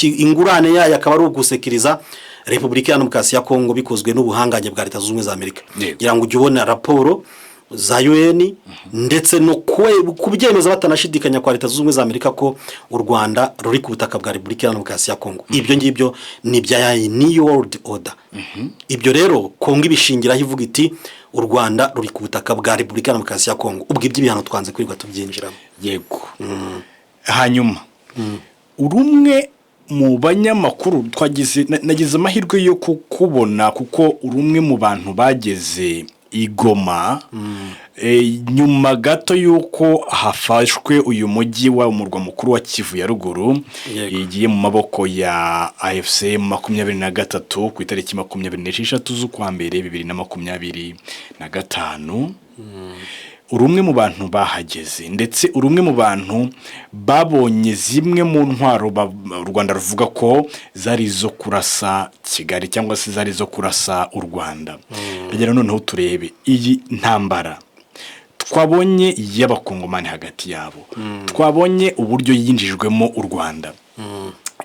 Speaker 2: ingurane yayo akaba ari ugusekiriza Repubulika ya Demokarasi ya Kongo bikozwe n'ubuhangange bwa Leta Zunze Ubumwe za Amerika. Kugira ngo ujye ubona raporo za UN ndetse no kubyemeza batanashidikanya kwa Leta Zunze Ubumwe za Amerika ko u Rwanda ruri ku butaka bwa Repubulika ya Demokarasi ya Kongo, ibyo ngibyo ni ibya New World Order. Ibyo rero Kongo ibishingiraho ivuga iti: "U Rwanda ruri ku butaka bwa Repubulika ya Demokarasi ya Kongo." Ubwo iby'ibihano twanze kwirirwa tubyinjiramo.
Speaker 1: Yego. Hanyuma uri umwe mu banyamakuru twagize, nagize amahirwe yo kukubona kuko uri umwe mu bantu bageze i Goma nyuma gato y'uko hafashwe uyu mujyi wa umurwa mukuru wa Kivu ya Ruguru, igiye mu maboko ya AFC 23 ku itariki 26 z'ukwa mbere 2025. Uri umwe mu bantu bahageze, ndetse uri umwe mu bantu babonye zimwe mu ntwaro u Rwanda ruvuga ko zari izo kurasa Kigali cyangwa se zari izo kurasa u Rwanda. Rero noneho turebe iyi ntambara twabonye y'Abakongomani hagati yabo, twabonye uburyo yinjijwemo u Rwanda.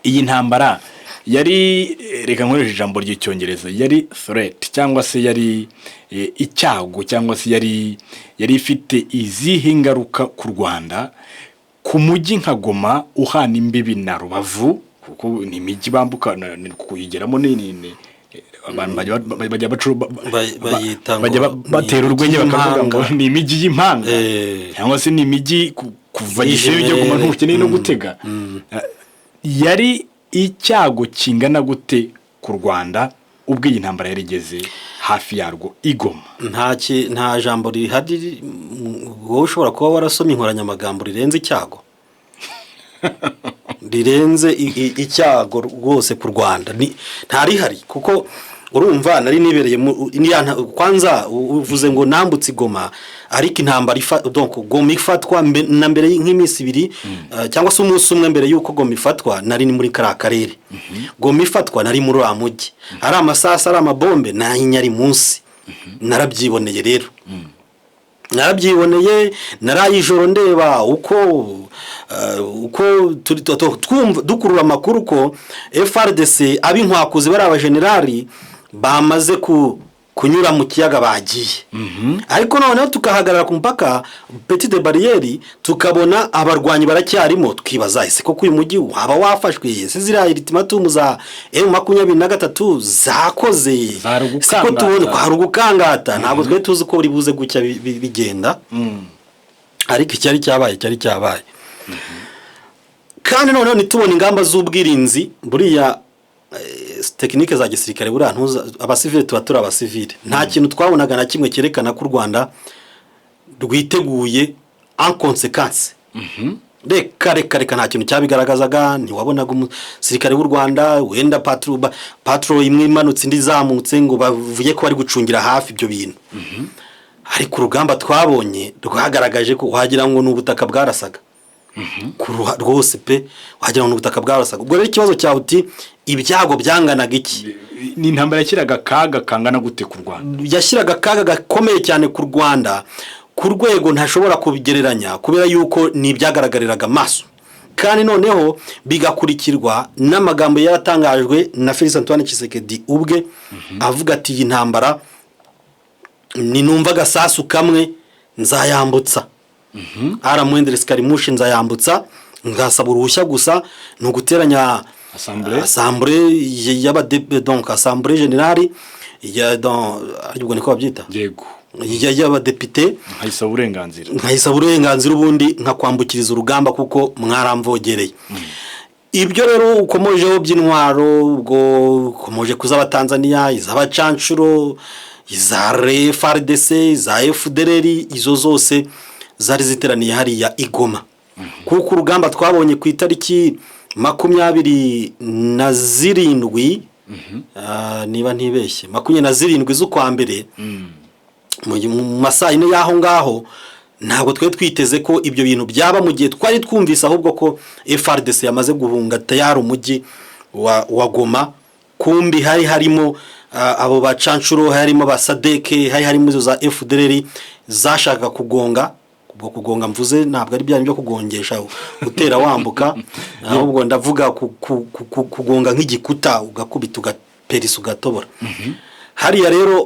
Speaker 1: Iyi ntambara yari, reka nkoreshe ijambo ry'Icyongereza, yari threat cyangwa se yari icyago cyangwa se yari ifite izihe ngaruka ku Rwanda, ku mujyi nka Goma uhana imbibi na Rubavu, kuko ni imijyi bambuka kuyigeramo ni abantu bajya
Speaker 2: Bayita ngo
Speaker 1: bajya batera
Speaker 2: ni
Speaker 1: urwenya bakavuga ngo
Speaker 2: y'impanga.
Speaker 1: Ni imijyi y'impanga cyangwa se ni imijyi kuva Gisenyi ujya Goma
Speaker 2: Y'ijimere.
Speaker 1: ntukeneye no gutega. Yari icyago kingana gute ku Rwanda? Ubwo iyi ntambara yari igeze hafi yarwo i Goma?
Speaker 2: Nta jambo rihari, wowe ushobora kuba warasomye inkoranyamagambo, rirenze icyago, rirenze icyago rwose ku Rwanda. Ntarihari, kuko urumva nari nibereye kwanza uvuze ngo nambutse i Goma, ariko intambara donc Goma ifatwa na mbere nk'iminsi 2 cyangwa se umunsi umwe mbere y'uko Goma ifatwa, nari ni muri kariya karere. Goma ifatwa nari muri uriya mujyi, ari amasasu, ari amabombe, nyari munsi, narabyiboneye. Rero narabyiboneye, naraye ijoro ndeba uko twumva dukurura amakuru ko FARDC, ab'inkwakuzi, bari abajenerali bamaze kunyura mu kiyaga bagiye, ariko noneho tukahagarara ku mupaka petite barrière, tukabona abarwanyi baracyarimo. Twibaza: ese koko uyu mujyi waba wafashwe? Ese ziriya ultimatum za M23 zakoze?
Speaker 1: Zari
Speaker 2: Siko tubona
Speaker 1: ugukangata.
Speaker 2: Kwari ugukangata. Ntabwo twari tuzi ko buri buze gucya bigenda, ariko icyari cyabaye cyari cyabaye. Kandi noneho ntitubone ingamba z'ubwirinzi. Buriya tekinike za gisirikare, buriya ntuza abasivile, tuba turi abasivile. Nta kintu twabonaga na kimwe cyerekana ko u Rwanda rwiteguye en conséquence. Reka, reka, reka, nta kintu cyabigaragazaga. Ntiwabonaga umusirikare w'u Rwanda wenda patrouille imwe imanutse indi izamutse, ngo bavuye ko bari gucungira hafi ibyo bintu. Ariko urugamba twabonye rwagaragaje ko wagira ngo ni ubutaka bwarasaga. Rwose pe, wagira ngo ni ubutaka bwarasaga. Ubwo rero ikibazo cyawe uti: ibyago byanganaga iki?
Speaker 1: Ni intambara yashyiraga akaga kangana gute ku Rwanda?
Speaker 2: Yashyiraga akaga gakomeye cyane ku Rwanda, ku rwego ntashobora kubigereranya, kubera yuko ni ibyagaragariraga amaso, kandi noneho bigakurikirwa n'amagambo yaratangajwe na Felix Antoine Tshisekedi ubwe, avuga ati: "Iyi ntambara ninumva agasasu kamwe nzayambutsa, à la moindre escarmouche nzayambutsa, ngasaba uruhushya gusa ni uguteranya
Speaker 1: Assemblée.
Speaker 2: Assemblée y'abadepite, donc assemblée générale ya, donc ariko niko babyita,
Speaker 1: Yego.
Speaker 2: y'abadepite,
Speaker 1: nkayisaba uburenganzira.
Speaker 2: Nkayisaba uburenganzira, ubundi nkakwambukiriza urugamba kuko mwaramvogereye." Ibyo rero ukomojeho by'intwaro, ubwo ukomoje ku z'Abatanzaniya, iz'abacanshuro, iza FARDC, iza FDLR, izo zose zari ziteraniye hariya i Goma, kuko urugamba twabonye ku itariki 27, niba ntibeshye, 27 z'ukwa mbere, mu masaa 4 y'aho ngaho, ntabwo twari twiteze ko ibyo bintu byaba, mu gihe twari twumvise ahubwo ko FARDC yamaze guhunga tayari umujyi wa Goma. Kumbi hari harimo abo bacanshuro, harimo ba SADC, hari harimo izo za FDLR zashaka kugonga. Ubwo kugonga mvuze ntabwo ari bya byo kugongesha utera wambuka, ahubwo ndavuga kugonga nk'igikuta, ugakubita, ugaperisa, ugatobora hariya. Rero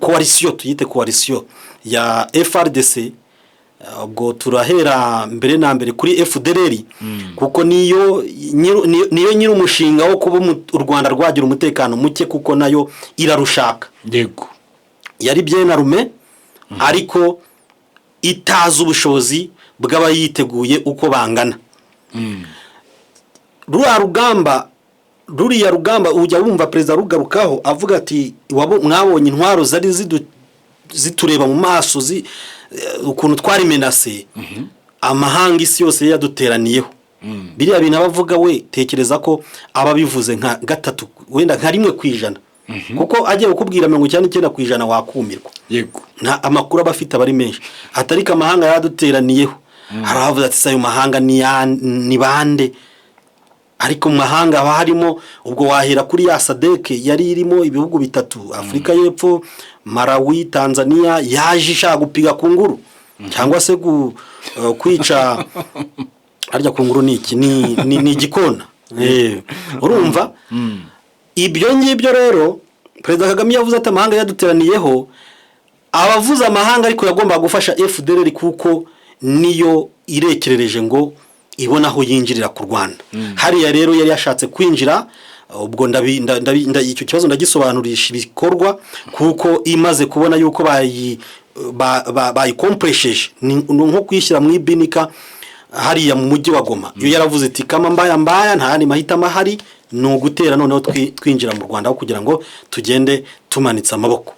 Speaker 2: coalition, tuyite coalition ya FARDC, ubwo turahera mbere na mbere kuri FDLR, kuko niyo nyiri umushinga wo kuba u Rwanda rwagira umutekano muke, kuko nayo irarushaka. Yari bien armée, ariko itazi ubushobozi bw'abayiteguye uko bangana. Ruriya rugamba, ruriya rugamba ujya wumva perezida rugarukaho avuga ati: "Mwabonye intwaro zari zitureba mu maso, ukuntu twari menacés, amahanga, isi yose yaduteraniyeho." Biriya bintu abavuga, we tekereza ko aba abivuze nka gatatu, wenda nka 1%, kuko agiye kukubwira 99% wakumirwa. Nta amakuru aba afite, aba ari menshi. Atariko amahanga yaduteraniyeho, hari abavuze ati: "Se ayo mahanga ni bande?" Ariko mu mahanga haba harimo, ubwo wahera kuri ya SADC yari irimo ibihugu bitatu, Afurika y'Epfo, Malawi, Tanzania, yaje ishaka gupiga ku nguru cyangwa se kwica. Harya ku nguru ni iki? Ni igikona. Urumva ibyo ngibyo rero, Perezida Kagame yavuze ati: "Amahanga yaduteraniyeho." Abavuze amahanga, ariko yagombaga gufasha FDLR, kuko niyo irekerereje ngo ibone aho yinjirira ku Rwanda. Hariya rero yari yashatse kwinjira. Ubwo icyo kibazo ndagisobanurisha ibikorwa, kuko imaze kubona yuko bayikompresheje, ni nko kuyishyira mu ibinika hariya mu mujyi wa Goma, iyo yaravuze iti: "Kama mbaya mbaya, nta yandi mahitamo ahari." Ni ugutera noneho twinjira mu Rwanda aho kugira ngo tugende tumanitse amaboko.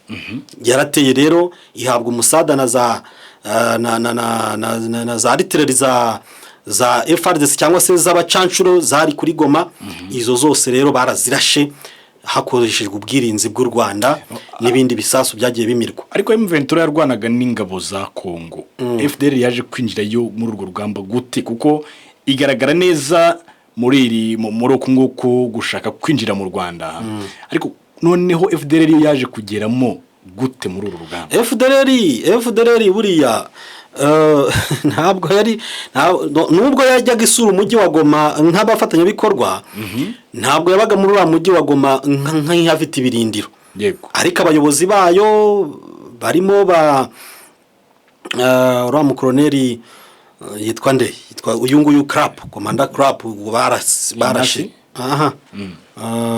Speaker 2: Yarateye rero, ihabwa umusada na za na na na na, na, na za artillery za FARDC cyangwa se z'abacanshuro zari kuri Goma. Izo zose rero barazirashe hakoreshejwe ubwirinzi bw'u Rwanda n'ibindi bisasu byagiye bimirwa.
Speaker 1: Ariko M23 yarwanaga n'ingabo za Congo. FDLR yaje kwinjirayo muri urwo rugamba gute? Kuko igaragara neza muri iri muri uku nguku gushaka kwinjira mu Rwanda, ariko noneho FDLR yo yaje kugeramo gute muri uru rugamba?
Speaker 2: FDLR buriya ntabwo yari nubwo yajyaga isura umujyi wa Goma nk'abafatanyabikorwa, ntabwo yabaga muri uriya mujyi wa Goma nk'ihafite ibirindiro. Ariko abayobozi bayo barimo ba uriya mukoroneri yitwa nde, yitwa uyu nguyu Crap, komanda Crap, barashe aha.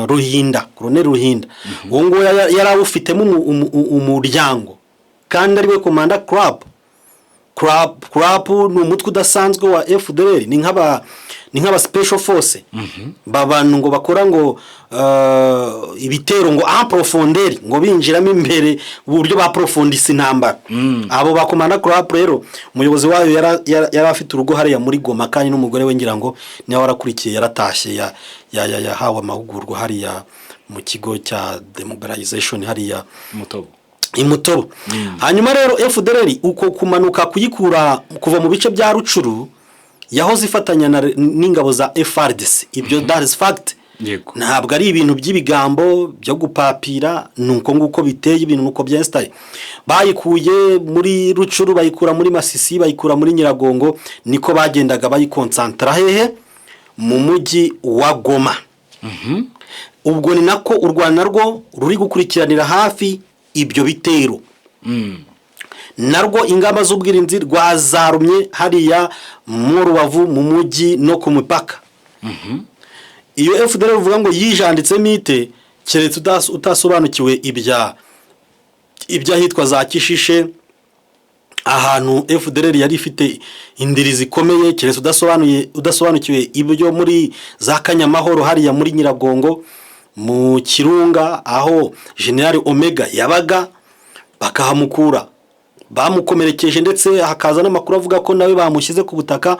Speaker 2: Ruhinda, koroneri Ruhinda, uwo nguwo yari awufitemo umuryango kandi ariwe komanda Crap. Crap ni umutwe udasanzwe wa FDLR, ni nk'aba special force, babantu ngo bakora ngo ibitero ngo en profondeur, ngo binjiramo imbere uburyo ba profondisa intambara. Abo ba komanda Crap rero, umuyobozi wayo yari afite urugo hariya muri Goma, kandi n'umugore we ngira ngo niwe warakurikiye, yaratashye, yahawe amahugurwa hariya mu kigo cya demobilization hariya
Speaker 1: Mutobo.
Speaker 2: Imutobo. Hanyuma rero FDLR uko kumanuka kuyikura kuva mu bice bya Rucuru, yahoze ifatanya n'ingabo za FARDC. Ibyo that is fact. Ntabwo ari ibintu by'ibigambo byo gupapira, ni uko nguko biteye ibintu, nuko byesitaye. Bayikuye muri Rucuru, bayikura muri Masisi, bayikura muri Nyiragongo, niko bagendaga bayikonsantara hehe? Mu mujyi wa Goma. Ubwo ni nako u Rwanda narwo ruri gukurikiranira hafi ibyo bitero, narwo ingamba z'ubwirinzi rwazarumye hariya mu Rubavu, mu mujyi no ku mipaka. Iyo FDLR uvuga ngo yijanditsemo ite, keretse utasobanukiwe iby'ahitwa za Kishishe, ahantu FDLR yari ifite indiri zikomeye, keretse udasobanukiwe ibyo muri za Kanyamahoro hariya muri Nyiragongo, mu Kirunga, aho General Omega yabaga, bakahamukura bamukomerekeje, ndetse hakaza n'amakuru avuga ko nawe bamushyize ku butaka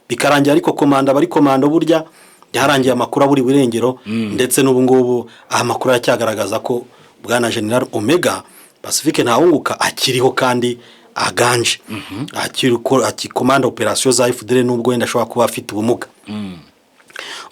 Speaker 2: bikarangira. Ariko komanda bari komando, burya byarangiye amakuru aburi irengero, ndetse n'ubu ngubu aha amakuru aracyagaragaza ko bwana General Omega Pacifique Ntawunguka akiriho kandi aganje, akikomanda operasiyo za FDLR, nubwo wenda ashobora kuba afite ubumuga.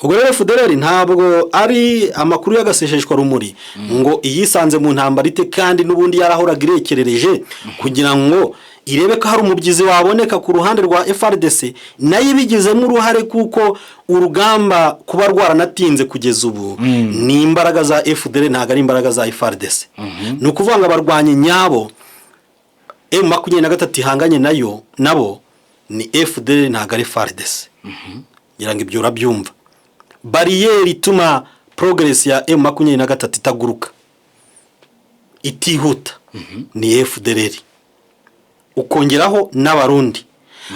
Speaker 2: Ubwo rero FDLR ntabwo ari amakuru y'agasesheshwa rumuri ngo iyisanze mu ntambara ite, kandi n'ubundi yarahoraga irekerereje kugira ngo irebe ko hari umubyizi waboneka ku ruhande rwa FARDC, nayo ibigizemo uruhare, kuko urugamba kuba rwaranatinze kugeza ubu ni imbaraga za FDLR, ntabwo ari imbaraga za FARDC. Ni ukuvuga ngo abarwanyi nyabo M23 ihanganye nayo nabo ni FDLR, ntabwo ari FARDC. Ngira ngo ibyo urabyumva. Bariyeri ituma progress ya M23 itaguruka, itihuta, ni FDLR, ukongeraho n'Abarundi.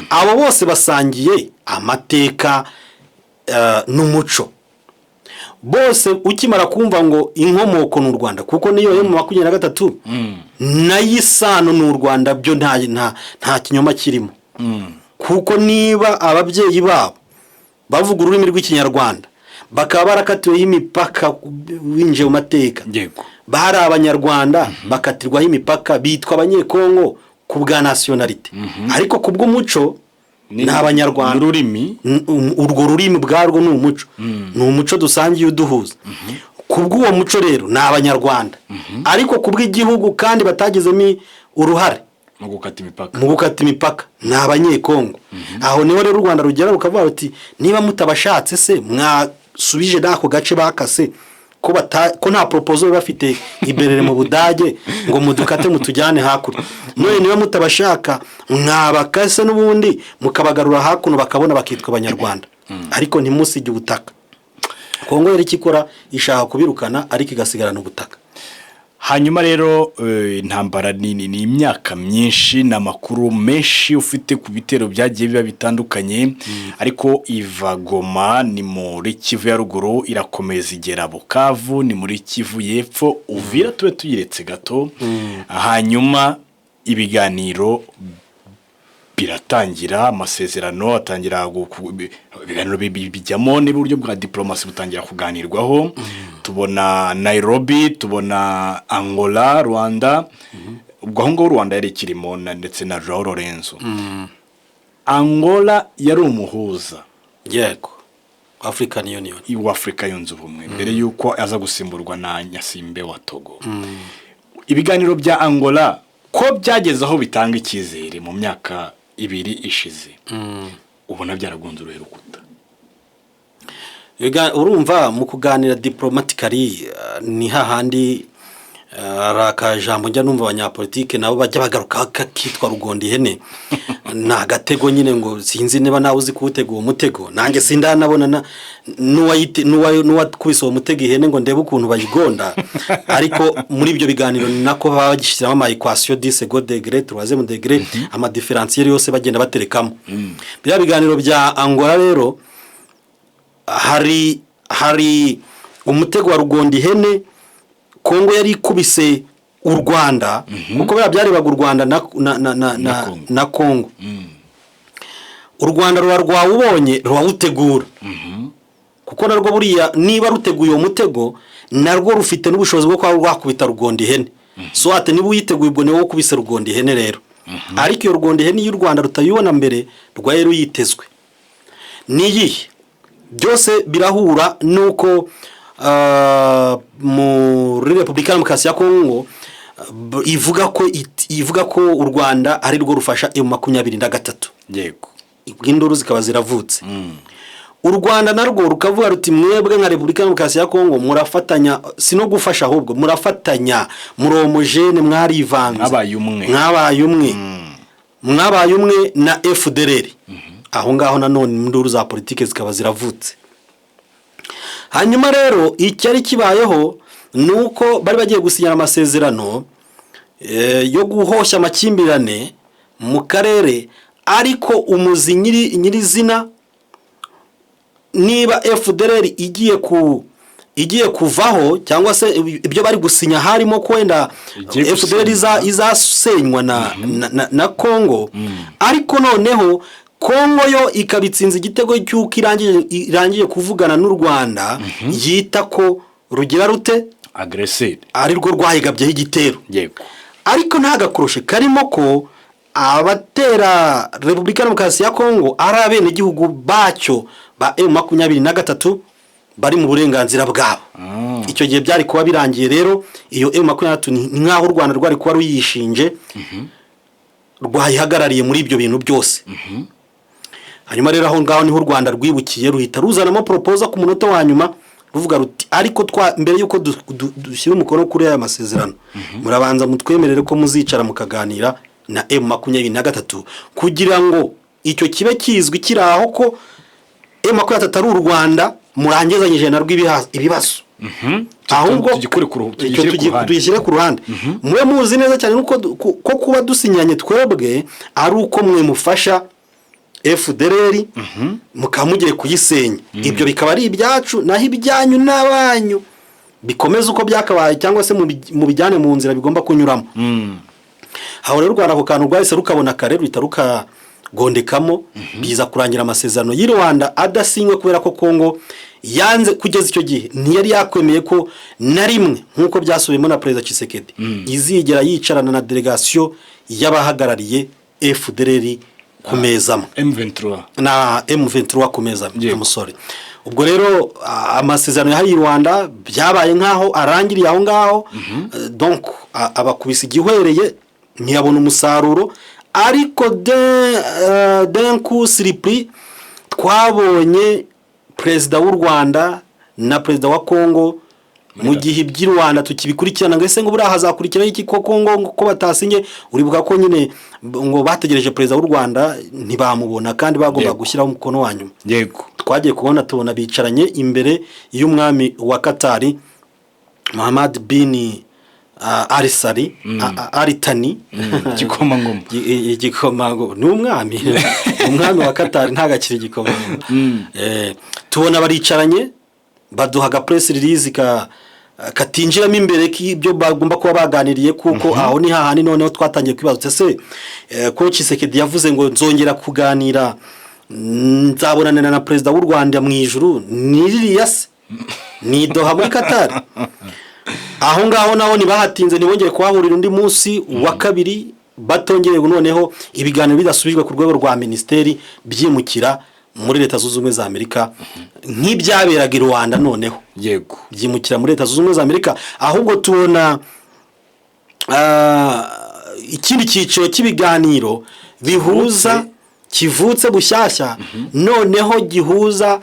Speaker 2: Abo bose basangiye amateka n'umuco. Bose ukimara kumva ngo inkomoko ni u Rwanda, kuko niyo M23 nayo isano ni u Rwanda, byo nta kinyoma kirimo, kuko niba ababyeyi babo bavuga ururimi rw'Ikinyarwanda, bakaba barakatiweho imipaka winjiye mu mateka, bari Abanyarwanda bakatirwaho imipaka, bitwa Abanyekongo ku bwa nationalité, ariko ku bw'umuco ni Abanyarwanda.
Speaker 1: N'ururimi.
Speaker 2: Urwo rurimi ubwarwo ni umuco, ni umuco dusangiye uduhuza. Ku bw'uwo muco rero ni Abanyarwanda, ariko ku bw'igihugu kandi batagizemo uruhare
Speaker 1: mu gukata imipaka,
Speaker 2: mu gukata imipaka, ni Abanyekongo. Aho niho rero u Rwanda rugera rukavuga ruti: "Niba mutabashatse se mwasubije n'ako gace bakase, ko nta proposal bafite iberere mu Budage ngo mudukate mutujyane hakurya? None niba mutabashaka mwabakase n'ubundi mukabagarura hakuno, bakabona bakitwa Abanyarwanda, ariko ntimusige ubutaka." Kongo yari ikikora ishaka kubirukana, ariko igasigarana ubutaka.
Speaker 1: Hanyuma rero intambara ni imyaka myinshi, ni amakuru menshi ufite ku bitero byagiye biba bitandukanye, ariko iva Goma ni muri Kivu ya ruguru, irakomeza igera Bukavu ni muri Kivu y'epfo, Uvira tube tuyiretse gato. Hanyuma ibiganiro biratangira, amasezerano atangira, ibiganiro bijyamo n'uburyo bwa diplomasi butangira kuganirwaho. Tubona Nairobi, tubona Angola, Rwanda. Ubwo aho ngaho Rwanda yari ikirimo ndetse na Joao Lorenzo. Angola yari umuhuza.
Speaker 2: Yego, African Union.
Speaker 1: Wa Afurika Yunze Ubumwe mbere y'uko aza gusimburwa na Nyasimbe wa Togo. Ibiganiro bya Angola ko byageze aho bitanga icyizere mu myaka 2 ishize, ubona byaragonze uruhe rukuta?
Speaker 2: Urumva, mu kuganira diplomatically ni hahandi hari akajambo njya numva abanyapolitike nabo bajya bagaruka kakitwa rugonda ihene. Ni agatego nyine, ngo sinzi niba nawe uzi kuwutega uwo mutego. Nanjye sindanabona n'uwakubise uwo mutego ihene ngo ndebe ukuntu bayigonda. Ariko muri ibyo biganiro ni nako baba bagishyiramo ama équation du second degré, troisième degré, ama différentiel yose bagenda baterekamo. Biriya biganiro bya Angola rero hari umutego wa rugonda ihene Kongo yari ikubise u Rwanda, kuko biriya byarebaga u Rwanda
Speaker 1: Na Congo.
Speaker 2: Na Kongo. U Rwanda ruba rwawubonye, rurawutegura, kuko narwo buriya niba ruteguye uwo mutego, narwo rufite n'ubushobozi bwo kuba rwakubita rugonda ihene. Soit niba uyiteguye, ubwo niwo ukubise rugonda ihene rero. Ariko iyo rugonda ihene iyo u Rwanda rutayibona mbere, rwari ruyitezwe. Ni iyihe? Byose birahura n'uko muri Repubulika ya Demokarasi ya Kongo ivuga ko u Rwanda ari rwo rufasha M23. Induru zikaba ziravutse. U Rwanda narwo rukavuga ruti: "Mwebwe nka Repubulika ya Demokarasi ya Kongo murafatanya, si no gufasha, ahubwo murafatanya, muri homogène, mwarivanze."
Speaker 1: Mwabaye umwe.
Speaker 2: Mwabaye umwe, mwabaye umwe na FDLR. Aho ngaho nanone induru za politiki zikaba ziravutse. Hanyuma rero icyari kibayeho ni uko bari bagiye gusinyana amasezerano yo guhoshya amakimbirane mu karere, ariko umuzi nyirizina, niba FDLR igiye kuvaho, cyangwa se ibyo bari gusinya harimo ko wenda
Speaker 1: Igiye
Speaker 2: FDLR
Speaker 1: gusenywa.
Speaker 2: izasenywa na Kongo, ariko noneho Kongo yo ikaba itsinze igitego cy'uko irangiye kuvugana n'u Rwanda, yita ko rugira rute?
Speaker 1: Agresseur.
Speaker 2: Ari rwo rwayigabyeho igitero. Ariko nta gakoroshe karimo ko abatera Repubulika ya Demokarasi ya Kongo ari abenegihugu bacyo ba M23 bari mu burenganzira bwabo. Icyo gihe byari kuba birangiye rero. Iyo M23 ni nk'aho u Rwanda rwari kuba ruyishinje, rwayihagarariye muri ibyo bintu byose. Hanyuma rero aho ngaho niho u Rwanda rwibukiye, ruhita ruzanamo proposal ku munota wa nyuma, ruvuga ruti: "Ariko twa mbere y'uko dushyira umukono kuri aya masezerano, murabanza mutwemerere ko muzicara mukaganira na M23, kugira ngo icyo kibe kizwi kiri aho ko M23 ari u Rwanda murangizanyije narwo ibibazo." Ahubwo
Speaker 1: Tugikure ku
Speaker 2: icyo
Speaker 1: tugishyire ku ruhande.
Speaker 2: Tugishyire ku ruhande, mube muzi neza cyane nuko ko kuba dusinyanye twebwe ari uko mwe mufasha FDLR mukaba mugiye kuyisenya, ibyo bikaba ari ibyacu, naho ibyanyu n'abanyu bikomeze uko byakabaye, cyangwa se mubijyane mu nzira bigomba kunyuramo. Aho rero u Rwanda ako kantu rwahise rukabona kare, ruhita rukagondekamo, biza kurangira amasezerano y'i Rwanda adasinywe, kubera ko Kongo yanze. Kugeza icyo gihe ntiyari yakwemeye ko na rimwe, nk'uko byasubiyemo na Perezida Tshisekedi, izigera yicarana na délégation y'abahagarariye FDLR ku meza amwe.
Speaker 1: M23.
Speaker 2: Na M23 ku meza amwe. Umusore ubwo rero amasezerano yahariye i Rwanda byabaye nk'aho arangiriye aho ngaho. Donc abakubise igihwereye, ntiyabona umusaruro. Ariko d'un coup surpris twabonye Perezida w'u Rwanda na Perezida wa Kongo, mu gihe iby'i Rwanda tukibikurikirana ngo ese ngo buriya hazakurikiraho iki, ko Kongo ngo ko batasinye. Uribuka ko nyine ngo bategereje Perezida w'u Rwanda ntibamubona, kandi bagomba gushyiraho umukono wa nyuma. Twagiye kubona tubona bicaranye imbere y'umwami wa Katari, Muhammad bin Arisari Aritani.
Speaker 1: Igikomangoma.
Speaker 2: Igikomangoma ni umwami, umwami wa Katari ntabwo akiri igikomangoma. Tubona baricaranye, baduha aga press release katinjiramo imbere k'ibyo bagomba kuba baganiriye, kuko aho ni hahandi noneho twatangiye kwibaza ese ko Tshisekedi yavuze ngo nzongera kuganira, nzabonanira na perezida w'u Rwanda mu ijuru, ni ririya se ni Doha muri Katari? Aho ngaho naho ntibahatinze, ntibongere kuhahurira undi munsi wa kabiri batongeye, noneho ibiganiro bidasubijwe ku rwego rwa minisiteri, byimukira muri Leta Zunze Ubumwe za Amerika nk'ibyaberaga i Rwanda noneho. Byimukira muri Leta Zunze Ubumwe za Amerika, ahubwo tubona ikindi cyiciro cy'ibiganiro bihuza kivutse bushyashya, noneho gihuza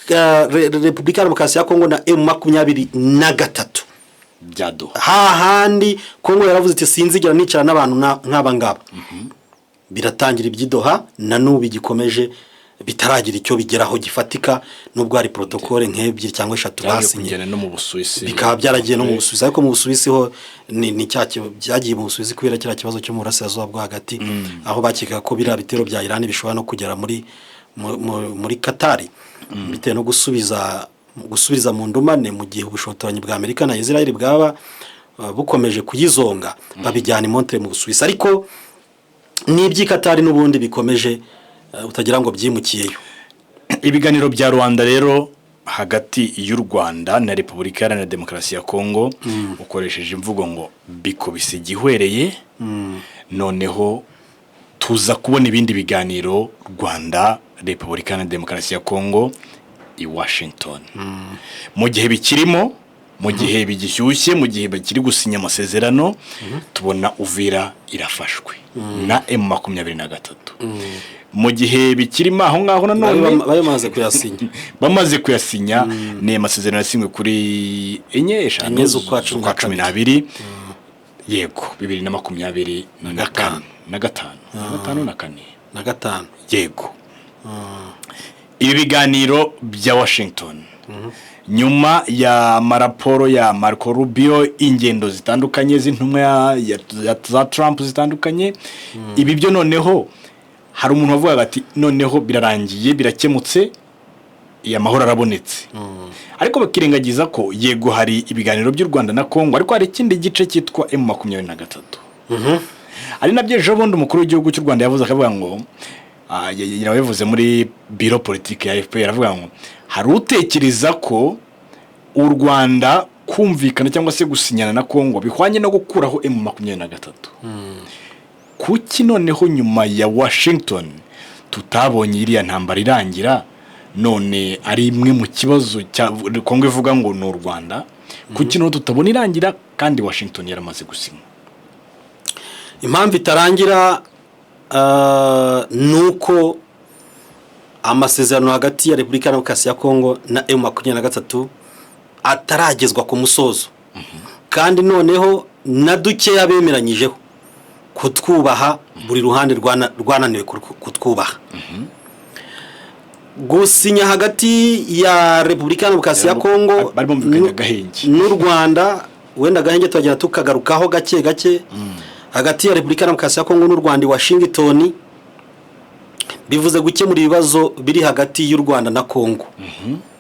Speaker 2: Repubulika ya Demokarasi ya Kongo na M23.
Speaker 1: Bya Doha.
Speaker 2: Hahandi Kongo yaravuze iti sinzigera nicara n'abantu nk'aba ngaba. Biratangira iby'i Doha, na n'ubu bigikomeje, bitaragira icyo bigeraho gifatika, nubwo hari protocole nk'ebyiri cyangwa eshatu
Speaker 1: byaje
Speaker 2: basinye.
Speaker 1: Kugenda no mu Busuwisi.
Speaker 2: Bikaba byaragiye no mu Busuwisi, ariko mu Busuwisi ho ni cya byagiye mu Busuwisi kubera kiriya kibazo cyo mu burasirazuba bwo hagati, aho bakekaga ko biriya bitero bya Irani bishobora no kugera muri Katari, bitewe no gusubiza mu ndumane mu gihe ubushotoranyi bwa Amerika na Israel bwaba bukomeje kuyizonga, babijyana i Montreux mu Busuwisi. Ariko n'iby'i Katari n'ubundi bikomeje, utagira ngo byimukiyeyo.
Speaker 1: Ibiganiro bya Rwanda rero hagati y'u Rwanda na Repubulika Iharanira Demokarasi ya Kongo, ukoresheje imvugo ngo bikubise igihwereye, noneho tuza kubona ibindi biganiro Rwanda Repubulika Iharanira Demokarasi ya Kongo i Washington. Mu gihe bikirimo, mu gihe bigishyushye, mu gihe bakiri gusinya amasezerano, tubona Uvira irafashwe na M23. Mu gihe bikirimo aho ngaho nanone
Speaker 2: bari bamaze kuyasinya.
Speaker 1: Bamaze kuyasinya, ni amasezerano yasinywe kuri 4, 5
Speaker 2: 4 z'ukwa cumi na
Speaker 1: 12, yego, 2024 na gatanu, na gatanu na kane.
Speaker 2: Na gatanu.
Speaker 1: Yego. Ibi biganiro bya Washington, nyuma ya maraporo ya Marco Rubio, ingendo zitandukanye z'intumwa za Trump zitandukanye, ibi byo noneho hari umuntu wavugaga ati noneho birarangiye, birakemutse, iya mahoro arabonetse, ariko bakirengagiza ko yego hari ibiganiro by'u Rwanda na Kongo, ariko hari ikindi gice cyitwa M23, ari nabyo ejo bundi umukuru w'igihugu cy'u Rwanda yavuze, akavuga ngo yabivuze muri biro politiki ya FPR, aravuga ngo hari utekereza ko u Rwanda kumvikana cyangwa se gusinyana na Kongo bihwanye no gukuraho M23. Kuki noneho nyuma ya Washington tutabonye iriya ntambara irangira, none ari imwe mu kibazo cya Kongo ivuga ngo ni u Rwanda? Kuki noneho tutabona irangira kandi Washington yaramaze gusinywa?
Speaker 2: Impamvu itarangira ni uko amasezerano hagati ya Repubulika ya Demokarasi ya Kongo na M23 ataragezwa ku musozo, kandi noneho na dukeya bemeranyijeho kutwubaha, buri ruhande rwananiwe kutwubaha. Gusinya hagati ya Repubulika ya Demokarasi ya Kongo
Speaker 1: bari bumvikanye agahenge.
Speaker 2: n'u Rwanda, wenda agahenge turagenda tukagarukaho gake gake, hagati ya Repubulika ya Demokarasi ya Kongo n'u Rwanda i Washington, bivuze gukemura ibibazo biri hagati y'u Rwanda na Kongo,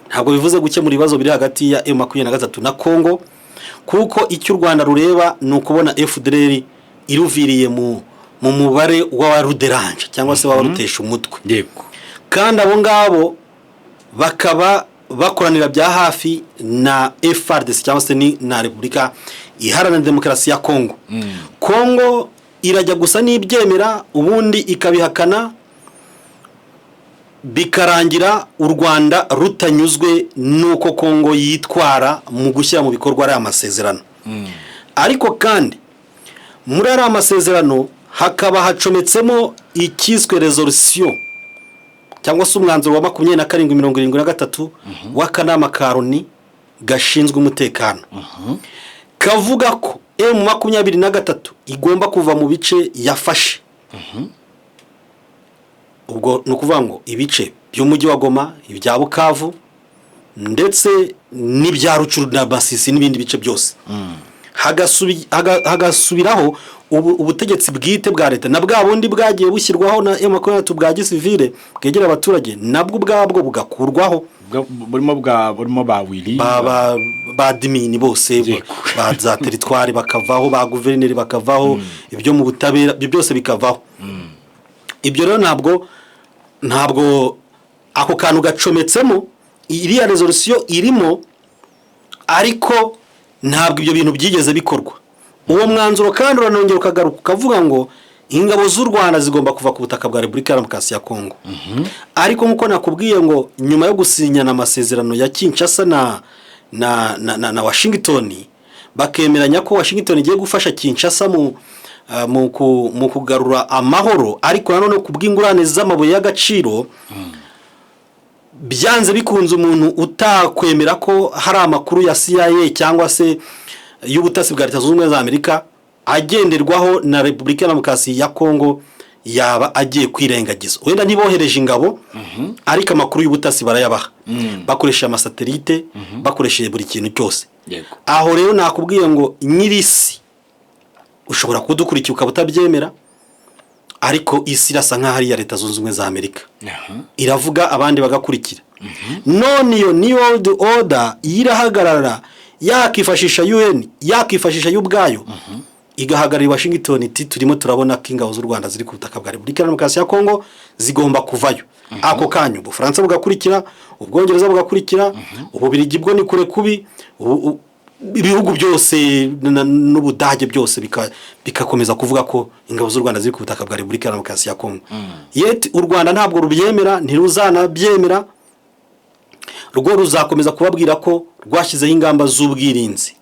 Speaker 2: ntabwo bivuze gukemura ibibazo biri hagati ya M23 na Kongo, kuko icyo u Rwanda rureba ni ukubona FDLR iruviriye mu mubare w'abaruderanje cyangwa se w'abarutesha umutwe, kandi abo ngabo bakaba bakoranira bya hafi na FARDC cyangwa se ni na Repubulika Iharanira Demokarasi ya Kongo. Kongo irajya gusa n'ibyemera, ubundi ikabihakana, bikarangira u Rwanda rutanyuzwe n'uko Kongo yitwara mu gushyira mu bikorwa ariya masezerano. Ariko kandi muri ariya masezerano hakaba hacometsemo icyiswe résolution cyangwa se umwanzuro wa 2773 w'akanama ka Loni gashinzwe umutekano, kavuga ko M23 igomba kuva mu bice yafashe. Ubwo ni ukuvuga ngo ibice by'umujyi wa Goma, ibya Bukavu, ndetse n'ibya Rutshuru na Masisi n'ibindi bice byose. Hagasubiraho ubutegetsi bwite bwa leta, na bwa bundi bwagiye bushyirwaho na M23 bwa gisivile bwegera abaturage, nabwo ubwabwo bugakurwaho.
Speaker 1: Burimo ba Willy.
Speaker 2: Ba admin bose ba za territoire bakavaho, ba guverineri bakavaho, ibyo mu butabera, ibyo byose bikavaho. Ibyo rero ntabwo ako kantu gacometsemo, iriya resolution irimo, ariko ntabwo ibyo bintu byigeze bikorwa. Uwo mwanzuro kandi uranongera ukagaruka ukavuga ngo ingabo z'u Rwanda zigomba kuva ku butaka bwa Repubulika ya Demokarasi ya Kongo. Ariko nk'uko nakubwiye ngo nyuma yo gusinyana amasezerano ya Kinshasa na Washington, bakemeranya ko Washington igiye gufasha Kinshasa mu kugarura amahoro, ariko nanone ku bw'ingurane z'amabuye y'agaciro, byanze bikunze umuntu utakwemera ko hari amakuru ya CIA cyangwa se y'ubutasi bwa Leta Zunze Ubumwe za Amerika agenderwaho na Repubulika ya Demokarasi ya Kongo yaba agiye kwirengagiza. Wenda ntibohereje ingabo, ariko amakuru y'ubutasi barayabaha bakoresheje amasatelite, bakoresheje buri kintu cyose. Aho rero nakubwiye ngo nyir'isi, ushobora kudukurikira ukaba utabyemera, ariko isi irasa nk'aho ari iya Leta Zunze Ubumwe za Amerika. Iravuga, abandi bagakurikira. None iyo new world order irahagarara, yakifashisha UN, yakifashisha yo ubwayo, igahagarara i Washington iti: "Turimo turabona ko ingabo z'u Rwanda ziri ku butaka bwa Repubulika ya Demokarasi ya Kongo, zigomba kuvayo." Ako kanya Ubufaransa bugakurikira, Ubwongereza bugakurikira, Ububirigi bwo ni kure kubi, ibihugu byose n'Ubudage byose bikakomeza kuvuga ko ingabo z'u Rwanda ziri ku butaka bwa Repubulika ya Demokarasi ya Kongo. Yet u Rwanda ntabwo rubyemera, ntiruzanabyemera. Rwo ruzakomeza kubabwira ko rwashyizeho ingamba z'ubwirinzi.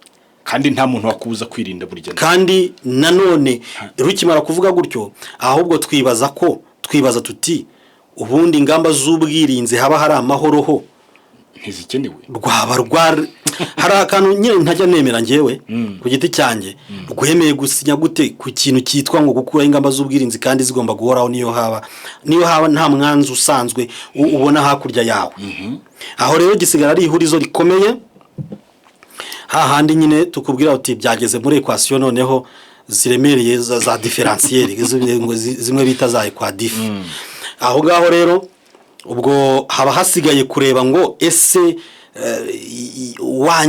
Speaker 1: Kandi nta muntu wakubuza kwirinda burya.
Speaker 2: Kandi nanone rukimara kuvuga gutyo, ahubwo twibaza ko twibaza tuti: ubundi ingamba z'ubwirinzi haba hari amahoro ho
Speaker 1: ntizikenewe.
Speaker 2: Rwaba rwa hari akantu nyine ntajya nemera ngewe ku giti cyanjye. Rwemeye gusinya gute ku kintu cyitwa ngo gukuraho ingamba z'ubwirinzi kandi zigomba guhoraho, niyo haba nta mwanzi usanzwe ubona hakurya yawe? Aho rero gisigara ari ihurizo rikomeye, hahandi nyine tukubwira uti byageze muri équation noneho ziremereye za différentielle, zimwe bita za équadif. Aho ngaho rero ubwo haba hasigaye kureba ngo ese wa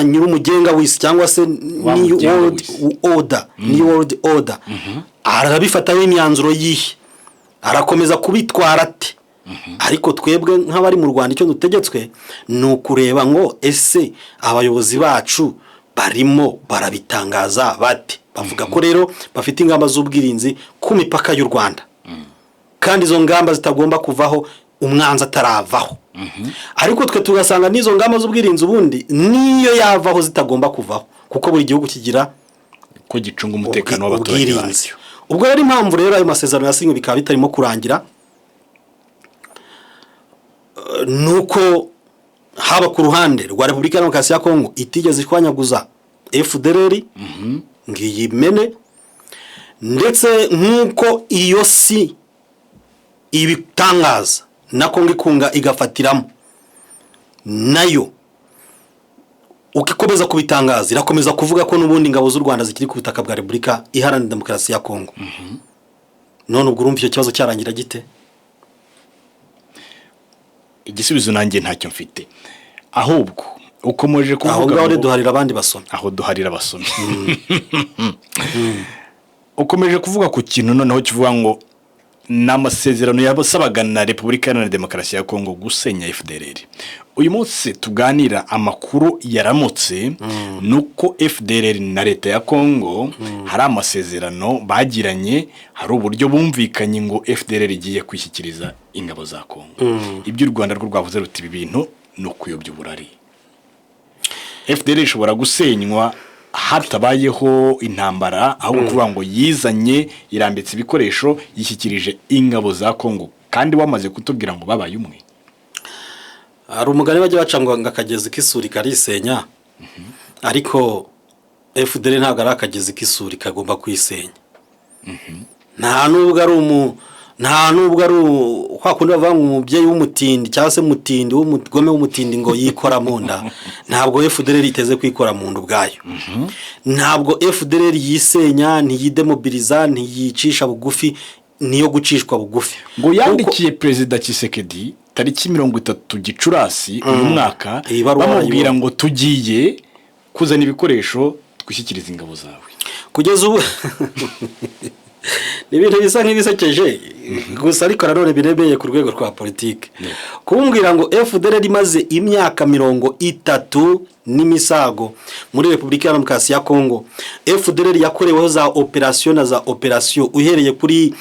Speaker 2: nyir'umugenga w'isi cyangwa se
Speaker 1: Wa
Speaker 2: new
Speaker 1: mugenga
Speaker 2: world
Speaker 1: w'isi.
Speaker 2: order, new world order, arabifataho imyanzuro yihe? Arakomeza kubitwara ate? Ariko twebwe nk'abari mu Rwanda, icyo dutegetswe ni ukureba ngo ese abayobozi bacu barimo barabitangaza bate? Bavuga ko rero bafite ingamba z'ubwirinzi ku mipaka y'u Rwanda, kandi izo ngamba zitagomba kuvaho umwanzi ataravaho. Ariko twe tugasanga n'izo ngamba z'ubwirinzi ubundi niyo yavaho zitagomba kuvaho, kuko buri gihugu kigira
Speaker 1: ko gicunga umutekano w'abaturage
Speaker 2: ubwirinzi.
Speaker 1: bacyo.
Speaker 2: Ubwo rero impamvu rero ayo masezerano yasinywe bikaba bitarimo kurangira, ni uko haba ku ruhande rwa Repubulika ya Demokarasi ya Kongo itigeze ishwanyaguza FDLR ngo iyimene, ndetse nk'uko iyo si ibitangaza na Kongo ikunga igafatiramo nayo, uko ikomeza kubitangaza irakomeza kuvuga ko n'ubundi ingabo z'u Rwanda zikiri ku butaka bwa Repubulika Iharanira Demokarasi ya Kongo. None ubwo urumva icyo kibazo cyarangira gite?
Speaker 1: Igisubizo nanjye ntacyo mfite, ahubwo ukomeje
Speaker 2: Aho
Speaker 1: kuvuga
Speaker 2: ngaho
Speaker 1: ngo
Speaker 2: duharira abandi basomyi.
Speaker 1: Aho duharira abasomyi. Ukomeje kuvuga ku kintu noneho kivuga ngo ni amasezerano yasabaga na Repubulika Iharanira Demokarasi ya Kongo gusenya FDLR. Uyu munsi tuganira, amakuru yaramutse ni uko FDLR na leta ya Kongo hari amasezerano bagiranye, hari uburyo bumvikanye ngo FDLR igiye kwishyikiriza ingabo za Kongo. Ibyo u Rwanda rwo rwavuze ruti: "Ibi bintu ni ukuyobya uburari." FDLR ishobora gusenywa hatabayeho intambara, ahubwo kuvuga ngo yizanye, irambitse ibikoresho, yishyikirije ingabo za Kongo, kandi wamaze kutubwira ngo babaye umwe.
Speaker 2: Hari umugani bajya baca ngo akagezi k'isuri karisenya, ariko FDLR ntabwo ari akagezi k'isuri kagomba kwisenya. Nta nubwo ari umu Nta nubwo ari kwa kundi bavuga ngo umubyeyi w'umutindi cyangwa se mutindi w'umugome w'umutindi ngo yikora mu nda. Ntabwo FDLR iteze kwikora mu nda ubwayo. Ntabwo FDLR yisenya, ntiyidemobiliza, ntiyicisha bugufi, niyo gucishwa bugufi.
Speaker 1: Ngo yandikiye Perezida Tshisekedi tariki 30 Gicurasi uyu mwaka,
Speaker 2: Iyi baruwa
Speaker 1: bamubwira
Speaker 2: barayibonye.
Speaker 1: ngo tugiye kuzana ibikoresho twishyikiriza ingabo zawe.
Speaker 2: Kugeza ubu ni ibintu bisa nk'ibisekeje gusa, ariko nanone biremeye ku rwego rwa politiki. Kumbwira ngo FDLR imaze imyaka 30 n'imisago muri Repubulika ya Demokarasi ya Kongo, FDLR yakoreweho za operasiyo na za operasiyo, uhereye kuri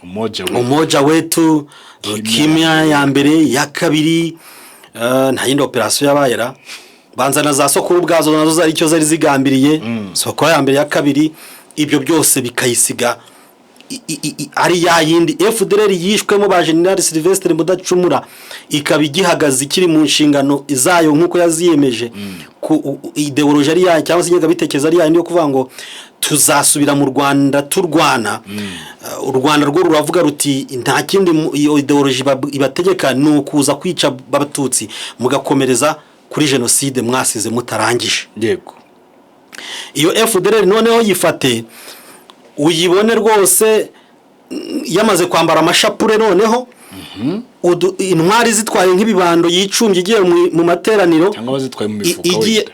Speaker 1: Umoja we.
Speaker 2: Umoja Wetu, Kimya ya mbere, ya kabiri, nta yindi operasiyo yabaye ra. Banza na za Sokola ubwazo nazo zari icyo zari zigambiriye, Sokola ya mbere, ya kabiri, ibyo byose bikayisiga ari ya yindi FDLR yishwemo ba General Sylvestre Mudacumura, ikaba igihagaze, ikiri mu nshingano zayo nk'uko yaziyemeje, ku idéologie ari yayo cyangwa se ingengabitekerezo ari yayo yo kuvuga ngo tuzasubira mu Rwanda turwana. U Rwanda rwo ruravuga ruti nta kindi iyo idéologie ibategeka ni ukuza kwica Abatutsi, mugakomereza kuri jenoside mwasize mutarangije. Iyo FDLR noneho yifate uyibone rwose, yamaze kwambara amashapure, noneho intwari zitwaye nk'ibibando, yicumbye igiye mu materaniro.
Speaker 1: Cyangwa bazitwaye mu mifuka
Speaker 2: igiye
Speaker 1: wenda.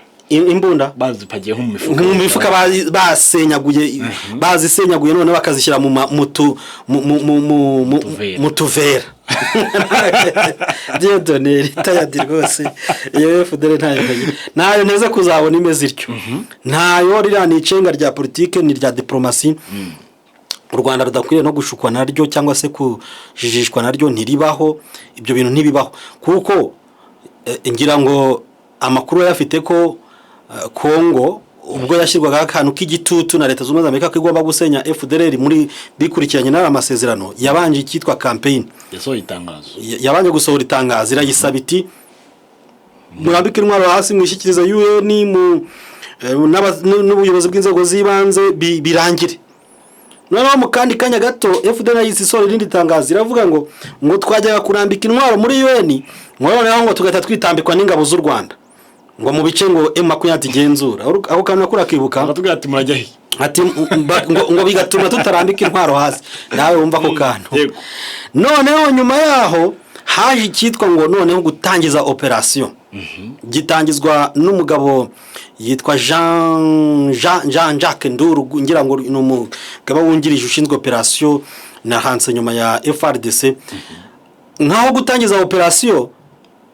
Speaker 2: Imbunda
Speaker 1: bazipakiye nko mu mifuka.
Speaker 2: Mu mifuka, basenyaguye, bazisenyaguye, noneho bakazishyira mu ma- mu tu- mu- mu- mu- mu- mu-
Speaker 1: Tuvera.
Speaker 2: mu tuvera. Dieudonné tayadi rwose, iyo FDLR ntayo nteze kuzabona imeze ityo, ntayo. Ririya ni icenga rya politike, ni irya diporomasi. U Rwanda rudakwiriye no gushukwa naryo cyangwa se kujijishwa naryo. Ntiribaho, ibyo bintu ntibibaho, kuko ngira ngo amakuru yafite ko Kongo ubwo yashyirwagaho akantu k'igitutu na Leta Zunze Ubumwe za Amerika ko igomba gusenya FDLR muri bikurikiranye n'aya masezerano, yabanje icyitwa campaign.
Speaker 1: Yasohoye itangazo.
Speaker 2: Yabanje gusohora itangazo, irayisaba iti murambike intwaro hasi, mwishyikirize UN mu n'ubuyobozi bw'inzego z'ibanze, birangire. Noneho mu kandi kanya gato FDLR yahise isohora irindi tangazo, iravuga ngo twajyaga kurambika intwaro muri UN, ngo noneho ngo tugahita twitambikwa n'ingabo z'u Rwanda ngo mu bice ngo M20 igenzura. Aho kantu nakurakibuka.
Speaker 1: Baratubwira ati murajya he?
Speaker 2: Ati ngo bigatuma tutarambika intwaro hasi. Nawe wumva ako kantu. Noneho nyuma yaho haje icyitwa ngo noneho gutangiza operasiyo, gitangizwa n'umugabo yitwa Jean Jacques Nduru, ngira ngo ni umugabo wungirije ushinzwe operasiyo na hanse nyuma ya FARDC. Nkaho gutangiza operasiyo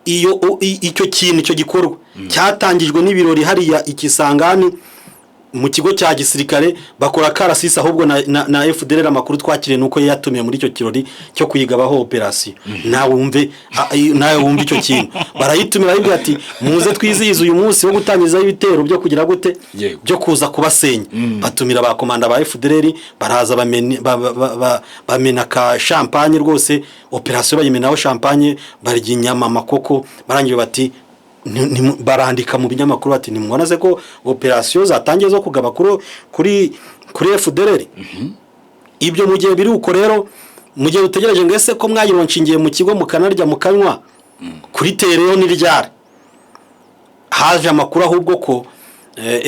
Speaker 2: iyo icyo kintu, icyo gikorwa cyatangijwe n'ibirori hariya ikisangani mu kigo cya gisirikare, bakora karasisi. Ahubwo na FDLR amakuru twakiriye nuko yatumiye muri icyo kirori cyo kuyigabaho operasiyo. Nawe wumve, nawe wumve icyo kintu, barayitumira, aribwira ati muze twizihize uyu munsi wo gutangizaho ibitero byo kugira gute, byo kuza kubasenya. Batumira ba komanda ba FDLR, baraza bamena ka champagne rwose, operasiyo bayimenaho champagne, barya inyama, amakoko, barangije bati barandika mu binyamakuru bati nimubona se ko operasiyo zatangiye zo kugaba kuri FDLR. Ibyo mu gihe biri uko rero, mu gihe utegereje ngo ese ko mwayironshingiye mu kigo mukanarya mukanywa, kuri tereyo n'iryari, haje amakuru ahubwo ko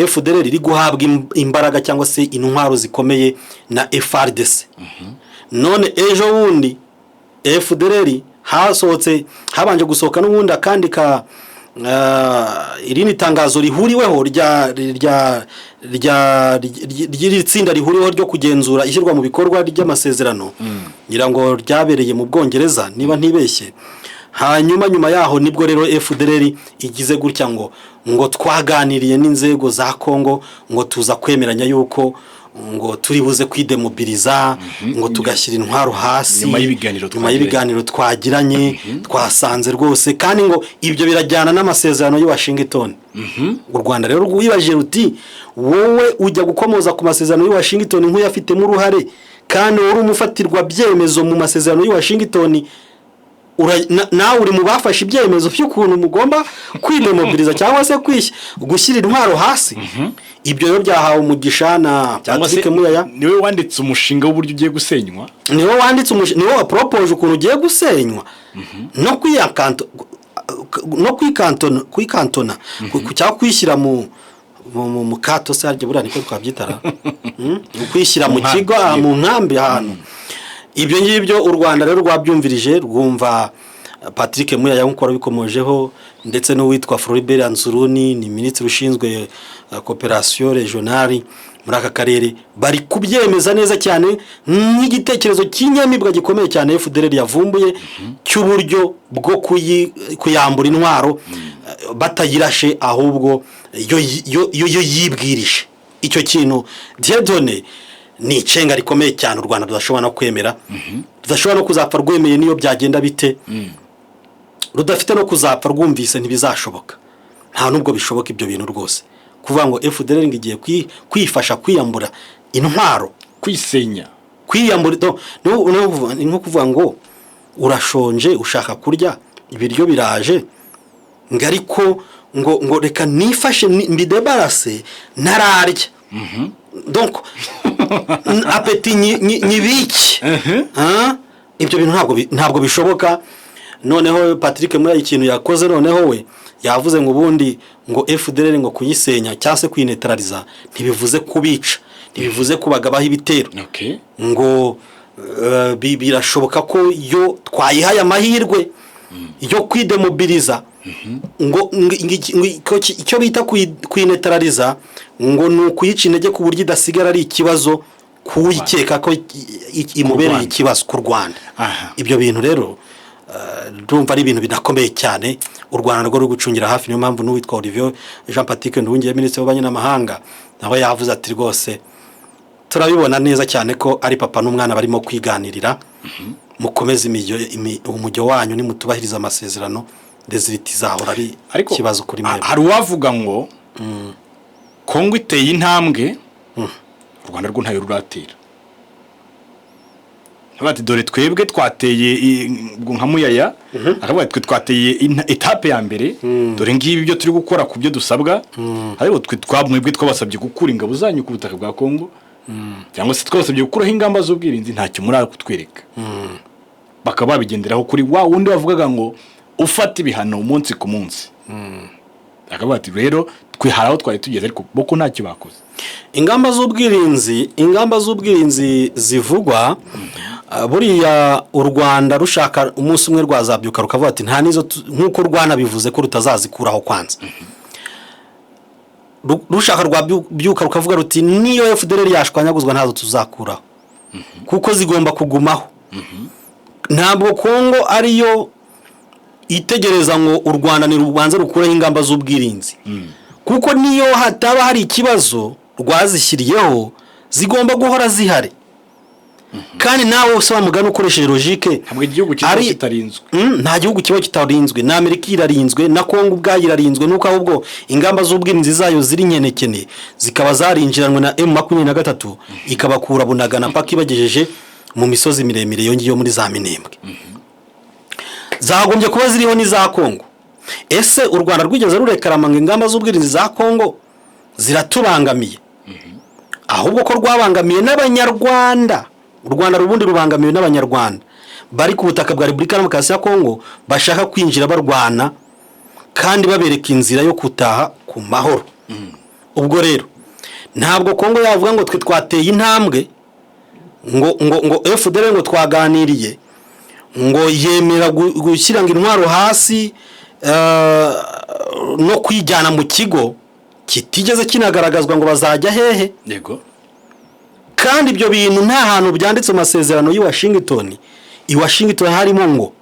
Speaker 2: FDLR iri guhabwa imbaraga cyangwa se intwaro zikomeye na FARDC. None ejo bundi FDLR hasohotse, habanje gusohoka n'ubundi akandi ka irindi tangazo rihuriweho rya rya rya ry'iri tsinda rihuriweho ryo kugenzura ishyirwa mu bikorwa ry'amasezerano, ngira ngo ryabereye mu Bwongereza niba ntibeshye. Hanyuma nyuma yaho nibwo rero FDLR igize gutya ngo twaganiriye n'inzego za Kongo, ngo tuza kwemeranya yuko ngo turi buze kwidemobiliza, ngo tugashyira intwaro hasi.
Speaker 1: Nyuma y'ibiganiro
Speaker 2: Nyuma
Speaker 1: twagiranye.
Speaker 2: y'ibiganiro twagiranye, twasanze rwose kandi ngo ibyo birajyana n'amasezerano y'i Washington. U Rwanda rero rwibajije ruti wowe ujya gukomoza ku masezerano y'i Washington nk'uyafitemo uruhare, kandi wowe uri umufatirwa byemezo mu masezerano y'i Washington. Nawe uri mu bafashe ibyemezo by'ukuntu mugomba kwidemobiriza cyangwa se gushyira intwaro hasi. Ibyo rero byahawe umugisha na
Speaker 1: Cyangwa se
Speaker 2: Patrick Muyaya.
Speaker 1: Niwe wanditse umushinga w'uburyo ugiye gusenywa.
Speaker 2: Niwe wanditse umushinga, niwe waporopoje ukuntu ugiye gusenywa no kwiyakanto no kwikantona, kwikantona cyangwa kwishyira mu kato se, harya buriya niko twabyitara? Kwishyira mu
Speaker 1: Mu nkambi.
Speaker 2: kigo, mu nkambi ahantu. Ibyo ngibyo u Rwanda rero rwabyumvirije, rwumva Patrick Muyaya nk'uko wabikomojeho, ndetse n'uwitwa Floribert Anzuruni, ni minisitiri ushinzwe coopération régionale muri aka karere, bari kubyemeza neza cyane nk'igitekerezo cy'inyamibwa gikomeye cyane FDLR yavumbuye cy'uburyo bwo kuyambura intwaro batayirashe, ahubwo yo yibwirije. Icyo kintu, Dieudonné, ni icenga rikomeye cyane u Rwanda rudashobora no kwemera, rudashobora no kuzapfa rwemeye n'iyo byagenda bite, rudafite no kuzapfa rwumvise. Ntibizashoboka, nta nubwo bishoboka ibyo bintu rwose, kuvuga ngo FDLR ngo igiye kwifasha kwiyambura intwaro.
Speaker 1: Kwisenya.
Speaker 2: Kwiyambura ni nko kuvuga ngo urashonje, ushaka kurya, ibiryo biraje, ngo ariko ngo reka nifashe mbidebarase ntararya, donc appétit nyibike. Ah? Ibyo bintu ntabwo bishoboka. Noneho Patrick muri ikintu yakoze, noneho we yavuze ngo ubundi ngo FDLR ngo kuyisenya cyangwa se kuyinetraliza ntibivuze kubica, ntibivuze kubagabaho ibitero. Ngo birashoboka ko yo twayihaye amahirwe yo kwidemobiliza, ngo icyo bita kuyinetraliza ngo ni ukuyica intege ku buryo idasigara ari ikibazo kuwikeka ko imubereye
Speaker 1: Rwanda.
Speaker 2: ikibazo ku Rwanda. Ibyo bintu rero ndumva ari ibintu binakomeye cyane u Rwanda rwo ruri gucungira hafi. Niyo mpamvu n'uwitwa Olivier Jean Patrick Nduhungirehe, minisitiri w'ububanyi n'amahanga, nawe yavuze ati: "Rwose turabibona neza cyane ko ari papa n'umwana barimo kwiganirira. Mukomeze umujyo wanyu, nimutubahiriza amasezerano, résultat izahora ari
Speaker 1: Ariko
Speaker 2: ikibazo kuri mwebwe."
Speaker 1: Hari uwavuga ngo Kongo iteye intambwe, u Rwanda rwo ntayo ruratera. Bati: "Dore twebwe twateye ubwo nka Muyaya akavuga ati: 'Twe twateye étape ya mbere, dore ngibi ibyo turi gukora ku byo dusabwa, ariko twe mwebwe twabasabye gukura ingabo zanyu ku butaka bwa Kongo, cyangwa se twabasabye gukuraho ingamba z'ubwirinzi, ntacyo muri kutwereka.'" Bakaba babigenderaho kuri wa wundi wavugaga ngo ufata ibihano umunsi ku munsi, akavuga ati: "Rero twe hari aho twari tugeze, ariko bo ko ntacyo bakoze."
Speaker 2: Ingamba z'ubwirinzi zivugwa, buriya u Rwanda rushaka umunsi umwe rwazabyuka rukavuga ati nta n'izo nk'uko rwanabivuze ko rutazazikuraho kwanza. Rushaka rwabyuka rukavuga ruti: "Niyo FDLR yashwanyaguzwa, ntazo tuzakuraho, kuko zigomba kugumaho." Ntabwo Kongo ariyo itegereza ngo u Rwanda ntirubanze rukureho ingamba z'ubwirinzi, kuko niyo hataba hari ikibazo rwazishyiriyeho, zigomba guhora zihari. Kandi nawe se wa mugani ukoresheje logique,
Speaker 1: Ntabwo igihugu kiba kitarinzwe.
Speaker 2: Nta gihugu kiba kitarinzwe. Na Amerika irarinzwe, na Kongo ubwayo irarinzwe, nuko ahubwo ingamba z'ubwirinzi zayo ziri nkenekene, zikaba zarinjiranwe na M23, ikabakura Bunagana paka ibagejeje mu misozi miremire yongeyeho muri za Minembwe. Zagombye kuba ziriho n'iza Kongo. Ese u Rwanda rwigeze rurekarama ngo ingamba z'ubwirinzi za Kongo ziratubangamiye? Ahubwo ko rwabangamiye n'Abanyarwanda. U Rwanda rubundi rubangamiwe n'Abanyarwanda bari ku butaka bwa Repubulika Demokarasi ya Kongo, bashaka kwinjira barwana kandi babereka inzira yo gutaha ku mahoro. Ubwo rero ntabwo Kongo yavuga ngo twe twateye intambwe, ngo FDLR ngo twaganiriye, ngo yemera gushyira ngo intwaro hasi no kwijyana mu kigo kitigeze kinagaragazwa ngo bazajya hehe. Kandi ibyo bintu nta hantu byanditse mu masezerano y'i Washington. I Washington harimo ngo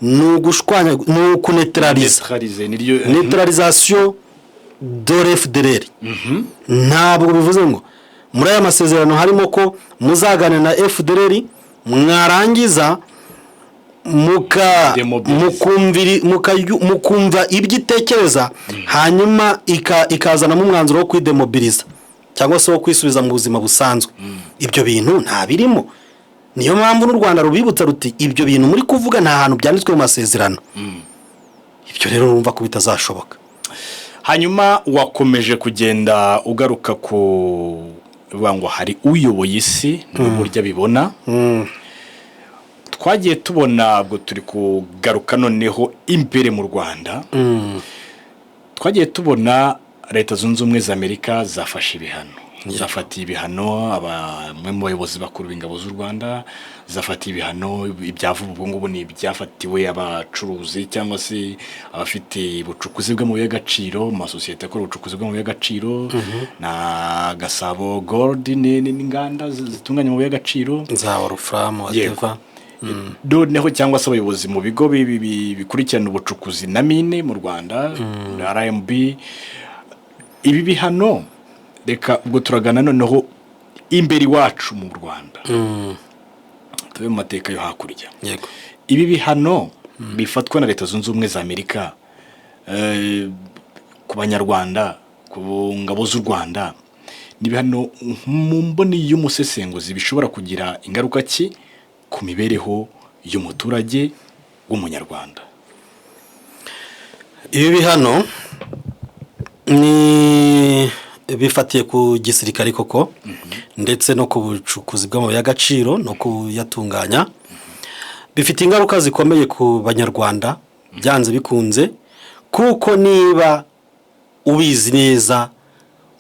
Speaker 2: ni ugushwanya, ni ukunetraliza.
Speaker 1: Neutraliser niryo.
Speaker 2: Neutralisation de FDLR. Ntabwo bivuze ngo muri aya masezerano harimo ko muzaganira na FDLR, mwarangiza
Speaker 1: Demobilize.
Speaker 2: mukumva ibyo itekereza, hanyuma ikazanamo umwanzuro wo kwidemobiliza cyangwa se wo kwisubiza mu buzima busanzwe. Ibyo bintu nta birimo. Niyo mpamvu n'u Rwanda rubibutsa ruti: "Ibyo bintu muri kuvuga nta hantu byanditswe mu masezerano." Ibyo rero urumva ko bitazashoboka.
Speaker 1: Hanyuma wakomeje kugenda ugaruka ku bivuga ngo hari uyoboye isi n'uburyo abibona. Twagiye tubona, ubwo turi kugaruka noneho imbere mu Rwanda, twagiye tubona Leta Zunze Ubumwe za Amerika zafashe ibihano, zafatiye ibihano bamwe mu bayobozi bakuru b'ingabo z'u Rwanda, zafatiye ibihano ibya vuba. Ubu ngubu ni ibyafatiwe abacuruzi cyangwa se abafite ubucukuzi bw'amabuye y'agaciro mu masosiyete akora ubucukuzi bw'amabuye y'agaciro, na Gasabo Gold n'inganda zitunganya amabuye y'agaciro.
Speaker 2: Za Wolfram.
Speaker 1: Yego.
Speaker 2: Whatever.
Speaker 1: Noneho cyangwa se abayobozi mu bigo bikurikirana ubucukuzi na mine mu Rwanda, RMB. Ibi bihano, reka ubwo turagana noneho imbere iwacu mu Rwanda, tube mu mateka yo hakurya. Ibi bihano bifatwa na Leta Zunze Ubumwe za Amerika ku Banyarwanda, ku ngabo z'u Rwanda, ni ibihano mu mboni y'umusesenguzi bishobora kugira ingaruka ki ku mibereho y'umuturage w'Umunyarwanda?
Speaker 2: Ibi bihano ni bifatiye ku gisirikare koko, ndetse no ku bucukuzi bw'amabuye y'agaciro no kuyatunganya, bifite ingaruka zikomeye ku Banyarwanda byanze bikunze, kuko niba ubizi neza,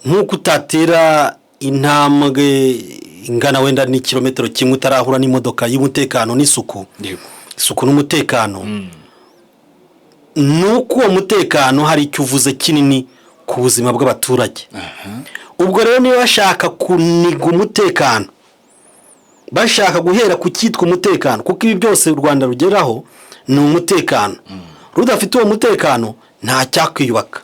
Speaker 2: nk'uko utatera intambwe ingana wenda n'ikirometero kimwe utarahura n'imodoka y'umutekano n'isuku, isuku n'umutekano, ni uko uwo mutekano hari icyo uvuze kinini ku buzima bw'abaturage. Ubwo rero niba bashaka kuniga umutekano, bashaka guhera ku cyitwa umutekano, kuko ibi byose u Rwanda rugeraho ni umutekano. Rudafite uwo mutekano nta cyakwiyubaka.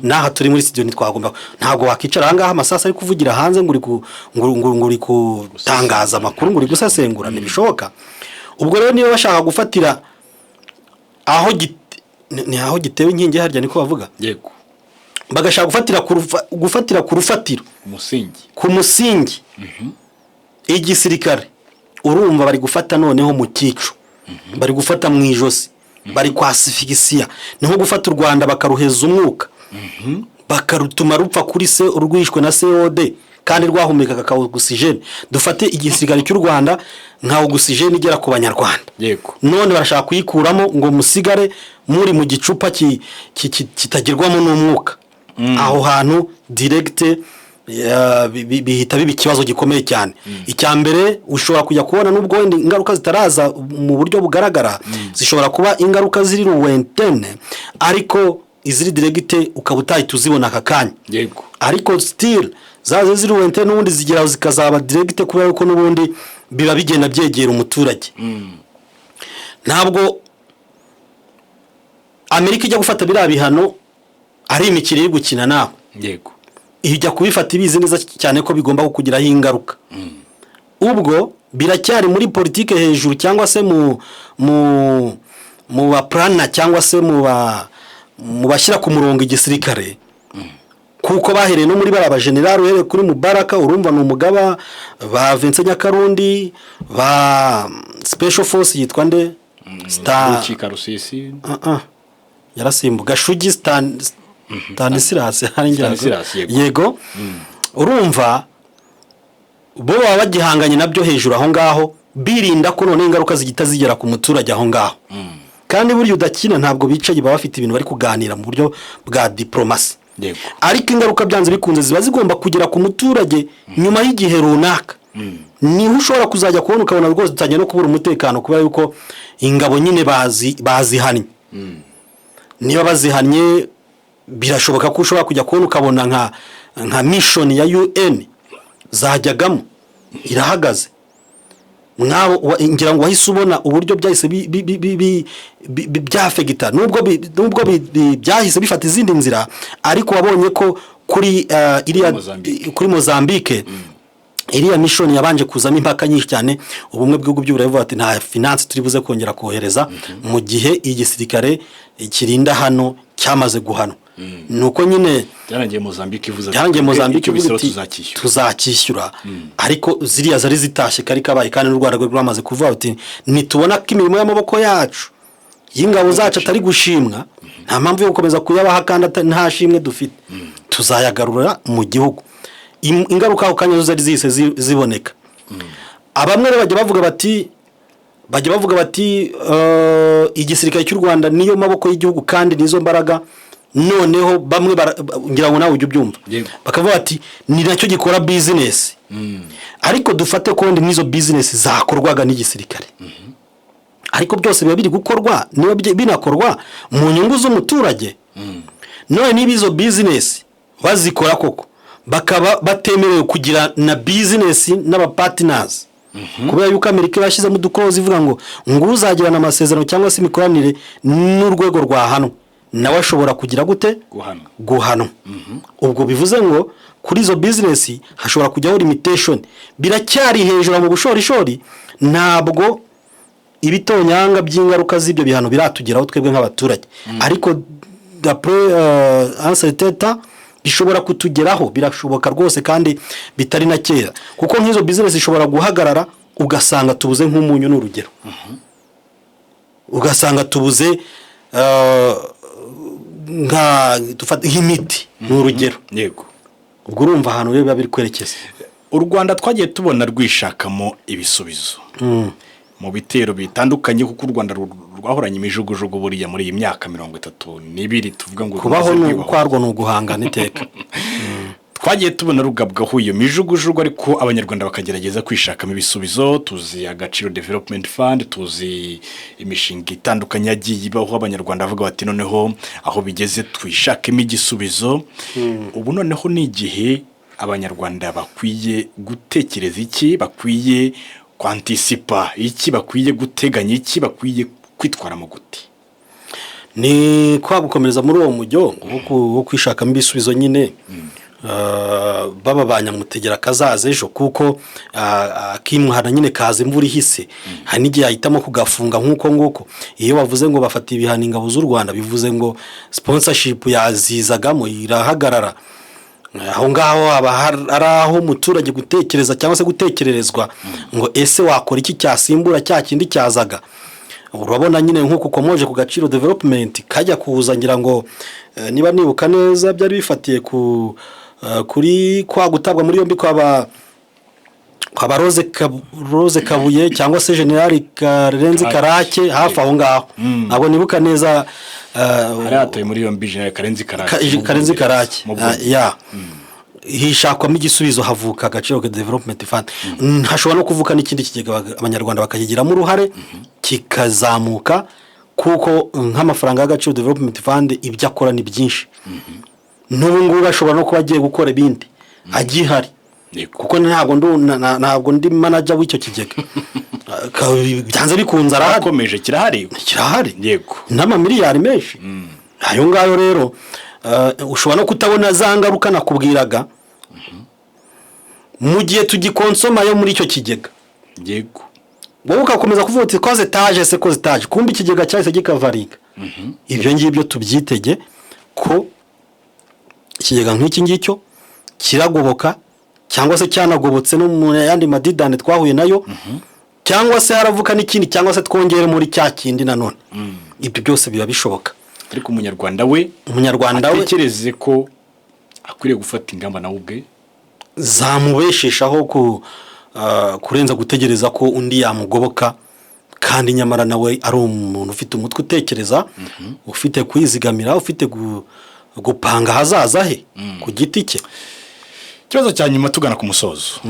Speaker 2: N'aha turi muri studio ntitwagomba, ntabwo wakicara aha ngaha amasasu ari kuvugira hanze ngo uri ngo uri gutangaza amakuru, ngo uri gusesengura, ntibishoboka. Ubwo rero niba bashaka gufatira aho ni aho gitewe inkingi harya, niko bavuga?
Speaker 1: Yego.
Speaker 2: Bagashaka gufatira ku rufatiro,
Speaker 1: umusingi,
Speaker 2: ku musingi igisirikare, urumva bari gufata noneho mu cyico, bari gufata mu ijosi, bari kwasifigisiya. Ni nko gufata u Rwanda bakaruheza umwuka, bakarutuma rupfa kuri se rwishwe na CO2 kandi rwahumekaga ka ogisijeni. Dufate igisirikare cy'u Rwanda nka ogisijeni igera ku Banyarwanda. None barashaka kuyikuramo ngo musigare muri mu gicupa kitagerwamo n'umwuka. Aho hantu direct bihita biba ikibazo gikomeye cyane. Icya mbere ushobora kujya kubona, n'ubwo wenda ingaruka zitaraza mu buryo bugaragara, zishobora kuba ingaruka ziri lointaines, ariko iziri directes ukaba utahita uzibona aka kanya. Ariko still zaza ziri lointaines, n'ubundi zigera zikazaba directes, kubera ko n'ubundi biba bigenda byegera umuturage. Ntabwo Amerika ijya gufata biriya bihano ari imikino iri gukina nawe. Ijya kubifata ibizi neza cyane ko bigomba kukugiraho ingaruka. Ubwo biracyari muri politike hejuru, cyangwa se mu bapurana, cyangwa se mu bashyira ku murongo igisirikare, kuko bahereye no muri bariya bajenerali, uhereye kuri Mubaraka, urumva ni umugaba, ba Vincent Nyakarundi, ba Special Force yitwa nde?
Speaker 1: Rukika Rusisi.
Speaker 2: Ah, ah. Yarasimbu Gashugi Stanislas hari ngira ngo.
Speaker 1: Stanislas, yego.
Speaker 2: Yego. Urumva bo baba bagihanganye nabyo hejuru aho ngaho, birinda ko noneho ingaruka zihita zigera ku muturage aho ngaho. Kandi burya udakina, ntabwo bicaye, baba bafite ibintu bari kuganira mu buryo bwa diporomasi. Ariko ingaruka byanze bikunze ziba zigomba kugera ku muturage nyuma y'igihe runaka. Niho ushobora kuzajya kubona ukabona rwose dutangiye no kubura umutekano, kubera yuko ingabo nyine bazihannye. Niba bazihannye, birashoboka ko ushobora kujya kubona ukabona nka mission ya UN zajyagamo irahagaze. Mwabo ngira ngo wahise ubona uburyo byahise byafegita, nubwo byahise bifata izindi nzira, ariko wabonye ko kuri iriya
Speaker 1: Mozambique.
Speaker 2: Kuri Mozambique, iriya mission yabanje kuzamo impaka nyinshi cyane. Ubumwe bw'ibihugu by'Uburayi buvuga ati: "Nta finance turi buze kongera kohereza mu gihe igisirikare kirinda hano cyamaze guhanwa." Ni uko nyine
Speaker 1: Byarangiye Mozambique ivuze ati,
Speaker 2: byarangiye Mozambique
Speaker 1: icyo
Speaker 2: ivuga
Speaker 1: bisaba
Speaker 2: iti,
Speaker 1: tuzakishyura.
Speaker 2: Tuzakishyura, ariko ziriya zari zitashye kari kabaye, kandi n'u Rwanda rwari rwamaze kuvuga ruti: "Nitubona ko imirimo y'amaboko yacu y'ingabo zacu atari gushimwa, nta mpamvu yo gukomeza kuyabaha kandi nta shimwe dufite, tuzayagarura mu gihugu." Ingaruka ako kanya zo zari zihise ziboneka. Abamwe rero bajya bavuga bati igisirikare cy'u Rwanda niyo maboko y'igihugu kandi nizo mbaraga. Noneho bamwe ngira ngo nawe ujye ubyumva, bakavuga bati ni nacyo gikora bizinesi. Ariko dufate ko wenda n'izo bizinesi zakorwaga n'igisirikare, ariko byose biba biri gukorwa, niba binakorwa mu nyungu z'umuturage. None niba izo bizinesi bazikora koko, bakaba batemerewe kugira na bizinesi n'aba partners, kubera yuko Amerika yashyizemo udu clause ivuga ngo uzagirana amasezerano cyangwa se imikoranire n'urwego rwahanwe, nawe ashobora kugira gute?
Speaker 1: Guhanwa.
Speaker 2: Guhanwa. Ubwo bivuze ngo kuri izo bizinesi hashobora kujyaho limitation. Biracyari hejuru mu bushorishori, ntabwo ibitonyanga by'ingaruka z'ibyo bihano biratugeraho twebwe nk'abaturage, ariko d'après un certain temps bishobora kutugeraho. Birashoboka rwose kandi bitari na kera, kuko nk'izo bizinesi zishobora guhagarara, ugasanga tubuze nk'umunyu, ni urugero, ugasanga tubuze nk'imiti, ni urugero. Ubwo urumva ahantu rero biba biri kwerekeza.
Speaker 1: U Rwanda twagiye tubona rwishakamo ibisubizo mu bitero bitandukanye, kuko u Rwanda rwahoranye imijugujugu buriya muri iyi myaka 32 tuvuga ngo
Speaker 2: Kubaho
Speaker 1: rumaze
Speaker 2: ni
Speaker 1: rwibaho.
Speaker 2: Ukwarwo ni uguhangana iteka.
Speaker 1: Twagiye tubona rugabwaho iyo mijugujugu, ariko Abanyarwanda bakagerageza kwishakamo ibisubizo. Tuzi Agaciro Development Fund, tuzi imishinga itandukanye yagiye ibaho, Abanyarwanda bavuga bati: "Noneho aho bigeze twishakemo igisubizo." Ubu noneho ni igihe Abanyarwanda bakwiye gutekereza iki? Bakwiye kwantisipa iki? Bakwiye guteganya iki? Bakwiye kwitwaramo gute?
Speaker 2: Ni kwa gukomereza muri uwo mujyo wo kwishakamo ibisubizo nyine. Baba ba nyamutegera kazaza ejo, kuko akimwara nyine kaza imvura ihise. Hari n'igihe ahitamo kugafunga nk'uko nguko. Iyo bavuze ngo bafata ibihano ingabo z'u Rwanda, bivuze ngo sponsorship yazizagamo irahagarara. Aho ngaho haba ari aho umuturage gutekereza cyangwa se gutekererezwa ngo: "Ese wakora iki cyasimbura cya kindi cyazaga?" Urabona nyine nk'uko ukomoje ku Gaciro Development kajya kuza, ngira ngo niba nibuka neza byari bifatiye kuri kwa gutabwa muri yombi kwaba Rose Kabuye cyangwa se Generali Karenzi Karake, hafi aho ngaho, ntabwo nibuka neza.
Speaker 1: Hari hatawe muri yombi Generali Karenzi Karake.
Speaker 2: Karenzi Karake.
Speaker 1: Mu Bwongereza.
Speaker 2: Ya, hishakwamo igisubizo, havuka Agaciro Development Fund. Hashobora no kuvuka n'ikindi kigega, Abanyarwanda bakakigiramo uruhare kikazamuka, kuko nk'amafaranga y'Agaciro Development Fund ibyo akora ni byinshi. N'ubu ngubu ashobora no kuba agiye gukora ibindi agihari, kuko ntabwo ndi manager w'icyo kigega. Byanze bikunze arahari.
Speaker 1: Akomeje kirahari.
Speaker 2: Kirahari. N'amamiliyari menshi ayo ngayo. Rero ushobora no kutabona za ngaruka nakubwiraga mu gihe tugikonsoma yo muri icyo kigega, wowe ugakomeza kuvuga uti: "Ko zitaje se, ko zitaje?" Kumbe ikigega cyahise gikavaringa. Ibyo ngibyo tubyitege ko ikigega nk'iki ngicyo kiragoboka, cyangwa se cyanagobotse no mu yandi madidane twahuye nayo, cyangwa se haravuka n'ikindi, cyangwa se twongere muri cya kindi nanone. Ibyo byose biba bishoboka.
Speaker 1: Ariko Umunyarwanda we
Speaker 2: Umunyarwanda we
Speaker 1: atekereze ko akwiriye gufata ingamba nawe ubwe
Speaker 2: zamubesheshaho kurenza gutegereza ko undi yamugoboka, kandi nyamara nawe ari umuntu ufite umutwe utekereza, ufite kwizigamira, ufite gupanga ahazaza he ku giti cye.
Speaker 1: Ikibazo cya nyuma tugana ku musozo: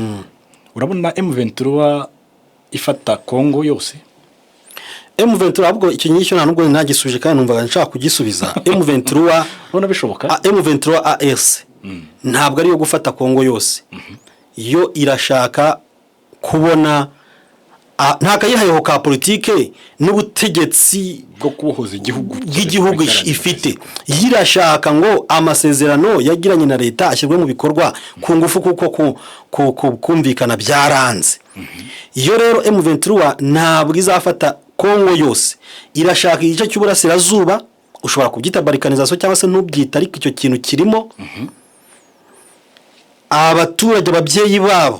Speaker 1: urabona M23 ifata Kongo yose?
Speaker 2: M23, ahubwo icyo ngicyo nta nubwo ntagisubije kandi numvaga nshaka kugisubiza. M23
Speaker 1: Urabona bishoboka?
Speaker 2: M23 AS ntabwo ari iyo gufata Kongo yose. Yo irashaka kubona nta kayihayeho ka politike n'ubutegetsi
Speaker 1: bwo kubohoza igihugu
Speaker 2: bw'igihugu ifite. Yo irashaka ngo amasezerano yagiranye na leta ashyirwe mu bikorwa ku ngufu, kuko kumvikana byaranze. Iyo rero M23 ntabwo izafata Kongo yose, irashaka igice cy'uburasirazuba. Ushobora kubyita balkanisation cyangwa se ntubyita, ariko icyo kintu kirimo. Abaturage, ababyeyi babo,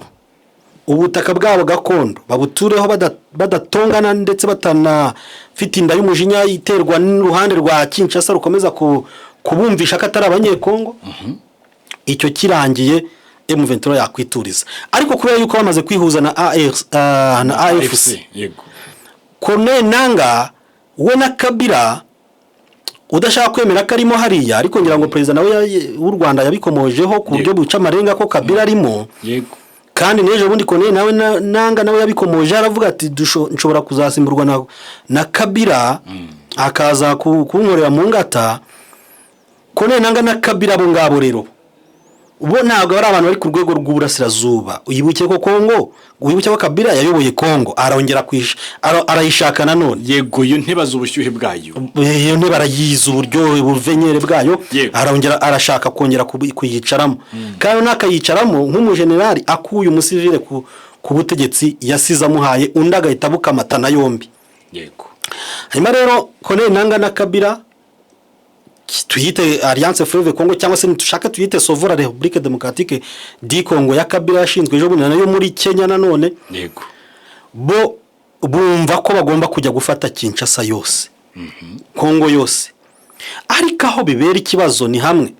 Speaker 2: ubutaka bwabo gakondo babutureho badatongana, ndetse batanafite inda y'umujinya iterwa n'uruhande rwa Kinshasa rukomeza kubumvisha ko atari Abanyekongo. Icyo kirangiye, M23 yakwituriza, ariko kubera yuko bamaze kwihuza na AR, na AFC, Corneille Nanga we na Kabila udashaka kwemera ko arimo hariya, ariko ngira ngo perezida nawe w'u Rwanda yabikomojeho ku buryo buca amarenga ko Kabila arimo. Kandi n'ejo bundi Corneille nawe Nanga nawe yabikomoje, aravuga ati: "Nshobora kuzasimburwa na Kabila, akaza kunkorera mu ngata." Corneille Nanga na Kabila, abo ngabo rero bo ntabwo ari abantu bari ku rwego rw'uburasirazuba. Wibuke ko Kongo, wibuke ko Kabila yayoboye Kongo, arongera arayishaka nanone.
Speaker 1: Yego, iyo ntibaze ubushyuhe bwayo.
Speaker 2: Iyo ntebe arayizi, uburyohe, ubuvenyere bwayo. Arongera arashaka kongera kuyicaramo, kandi n'akayicaramo nk'umujenerali akuye umusivile ku butegetsi yasize amuhaye undi, agahita abukamatana yombi. Hanyuma rero Corneille Nanga na Kabila, tuyite Alliance Fleuve Congo, cyangwa se nitushaka tuyite Sauvons la République Démocratique du Congo ya Kabila, yashinzwe ejo bundi nayo muri Kenya nanone. Bo bumva ko bagomba kujya gufata Kinshasa yose, Kongo yose. Ariko aho bibera ikibazo ni hamwe: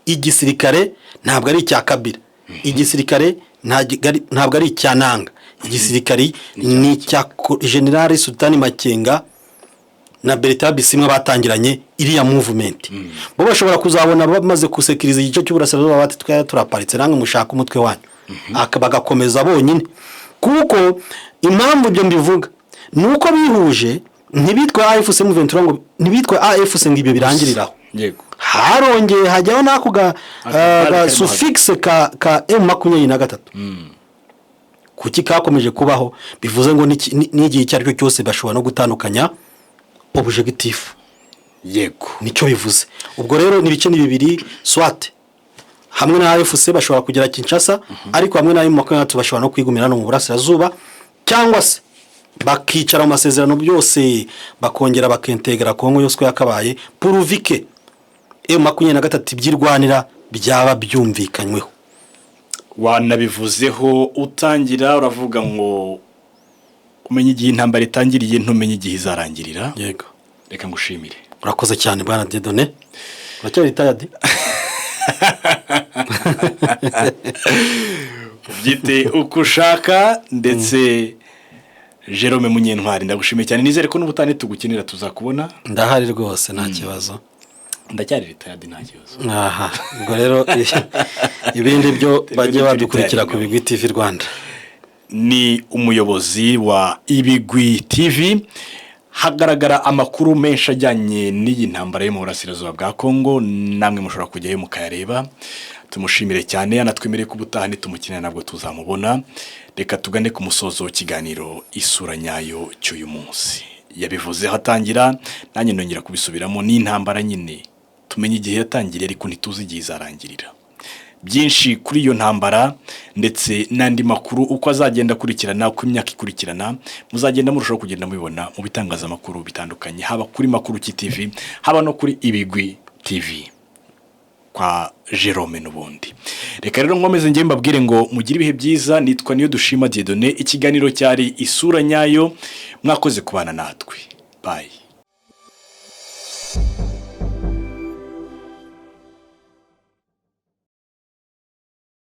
Speaker 2: igisirikare ntabwo ari icya Kabila, igisirikare ntabwo ari icya Nanga, igisirikare ni icya General Sultani Makenga na Bertrand Bisimwa batangiranye iriya movement. Bo bashobora kuzabona bamaze gusekiriza igice cy'uburasirazuba, bati: "Twari turaparitse, namwe mushaka umutwe wanyu." Bagakomeza bonyine, kuko impamvu ibyo mbivuga ni uko bihuje, ntibitwe AFC M23, ngo ntibitwe AFC ngo ibyo birangiriraho. Harongeye hajyaho n'ako ga
Speaker 1: Akagare karimo.
Speaker 2: Suffixe ka M23. Kuki kakomeje kubaho? Bivuze ngo n'igihe icyo ari cyo cyose bashobora no gutandukanya objectif. Nicyo bivuze. Ubwo rero ni ibice ni bibiri: soit hamwe na AFC bashobora kugera Kinshasa, ariko hamwe na M23 bashobora no kwigumira hano mu burasirazuba, cyangwa se bakicara mu masezerano byose, bakongera bakintegra Kongo yose uko yakabaye, pourvu que M23 ibyirwanira byaba byumvikanyweho.
Speaker 1: Wanabivuzeho utangira, uravuga ngo umenye igihe intambara itangiriye, ntumenye igihe izarangirira.
Speaker 2: Yego.
Speaker 1: Reka ngushimire.
Speaker 2: Urakoze cyane, bwana Dieudonné. Uracyari retired.
Speaker 1: Ubyite uko ushaka. Ndetse Jerome Munyentwari, ndagushimiye cyane. Nizere ko n'ubutaha tugukenera tuzakubona.
Speaker 2: Ndahari rwose, nta kibazo.
Speaker 1: Ndacyari retired, nta kibazo.
Speaker 2: Aha, ubwo rero ibindi byo bajye badukurikira ku Bigwi TV Rwanda.
Speaker 1: Ni umuyobozi wa Ibigwi TV, hagaragara amakuru menshi ajyanye n'iyi ntambara yo mu burasirazuba bwa Kongo. Namwe mushobora kujyayo mukayareba. Tumushimire cyane, anatwemereye ko ubutaha nitumukenera ntabwo tuzamubona. Reka tugane ku musozo w'ikiganiro Isura Nyayo cy'uyu munsi. Yabivuzeho atangira, nanjye nongera kubisubiramo: ni intambara nyine tumenye igihe yatangiriye, ariko ntituzi igihe izarangirira. Byinshi kuri iyo ntambara ndetse n'andi makuru uko azagenda akurikirana, uko imyaka ikurikirana, muzagenda murushaho kugenda mubibona mu bitangazamakuru bitandukanye, haba kuri Makuru TV, haba no kuri Ibigwi TV kwa Jerome n'ubundi. Reka rero nkomeze njye mbabwire ngo mugire ibihe byiza. Nitwa Niyo Dushima Dieudonné, ikiganiro cyari Isura Nyayo. Mwakoze kubana natwe, bye.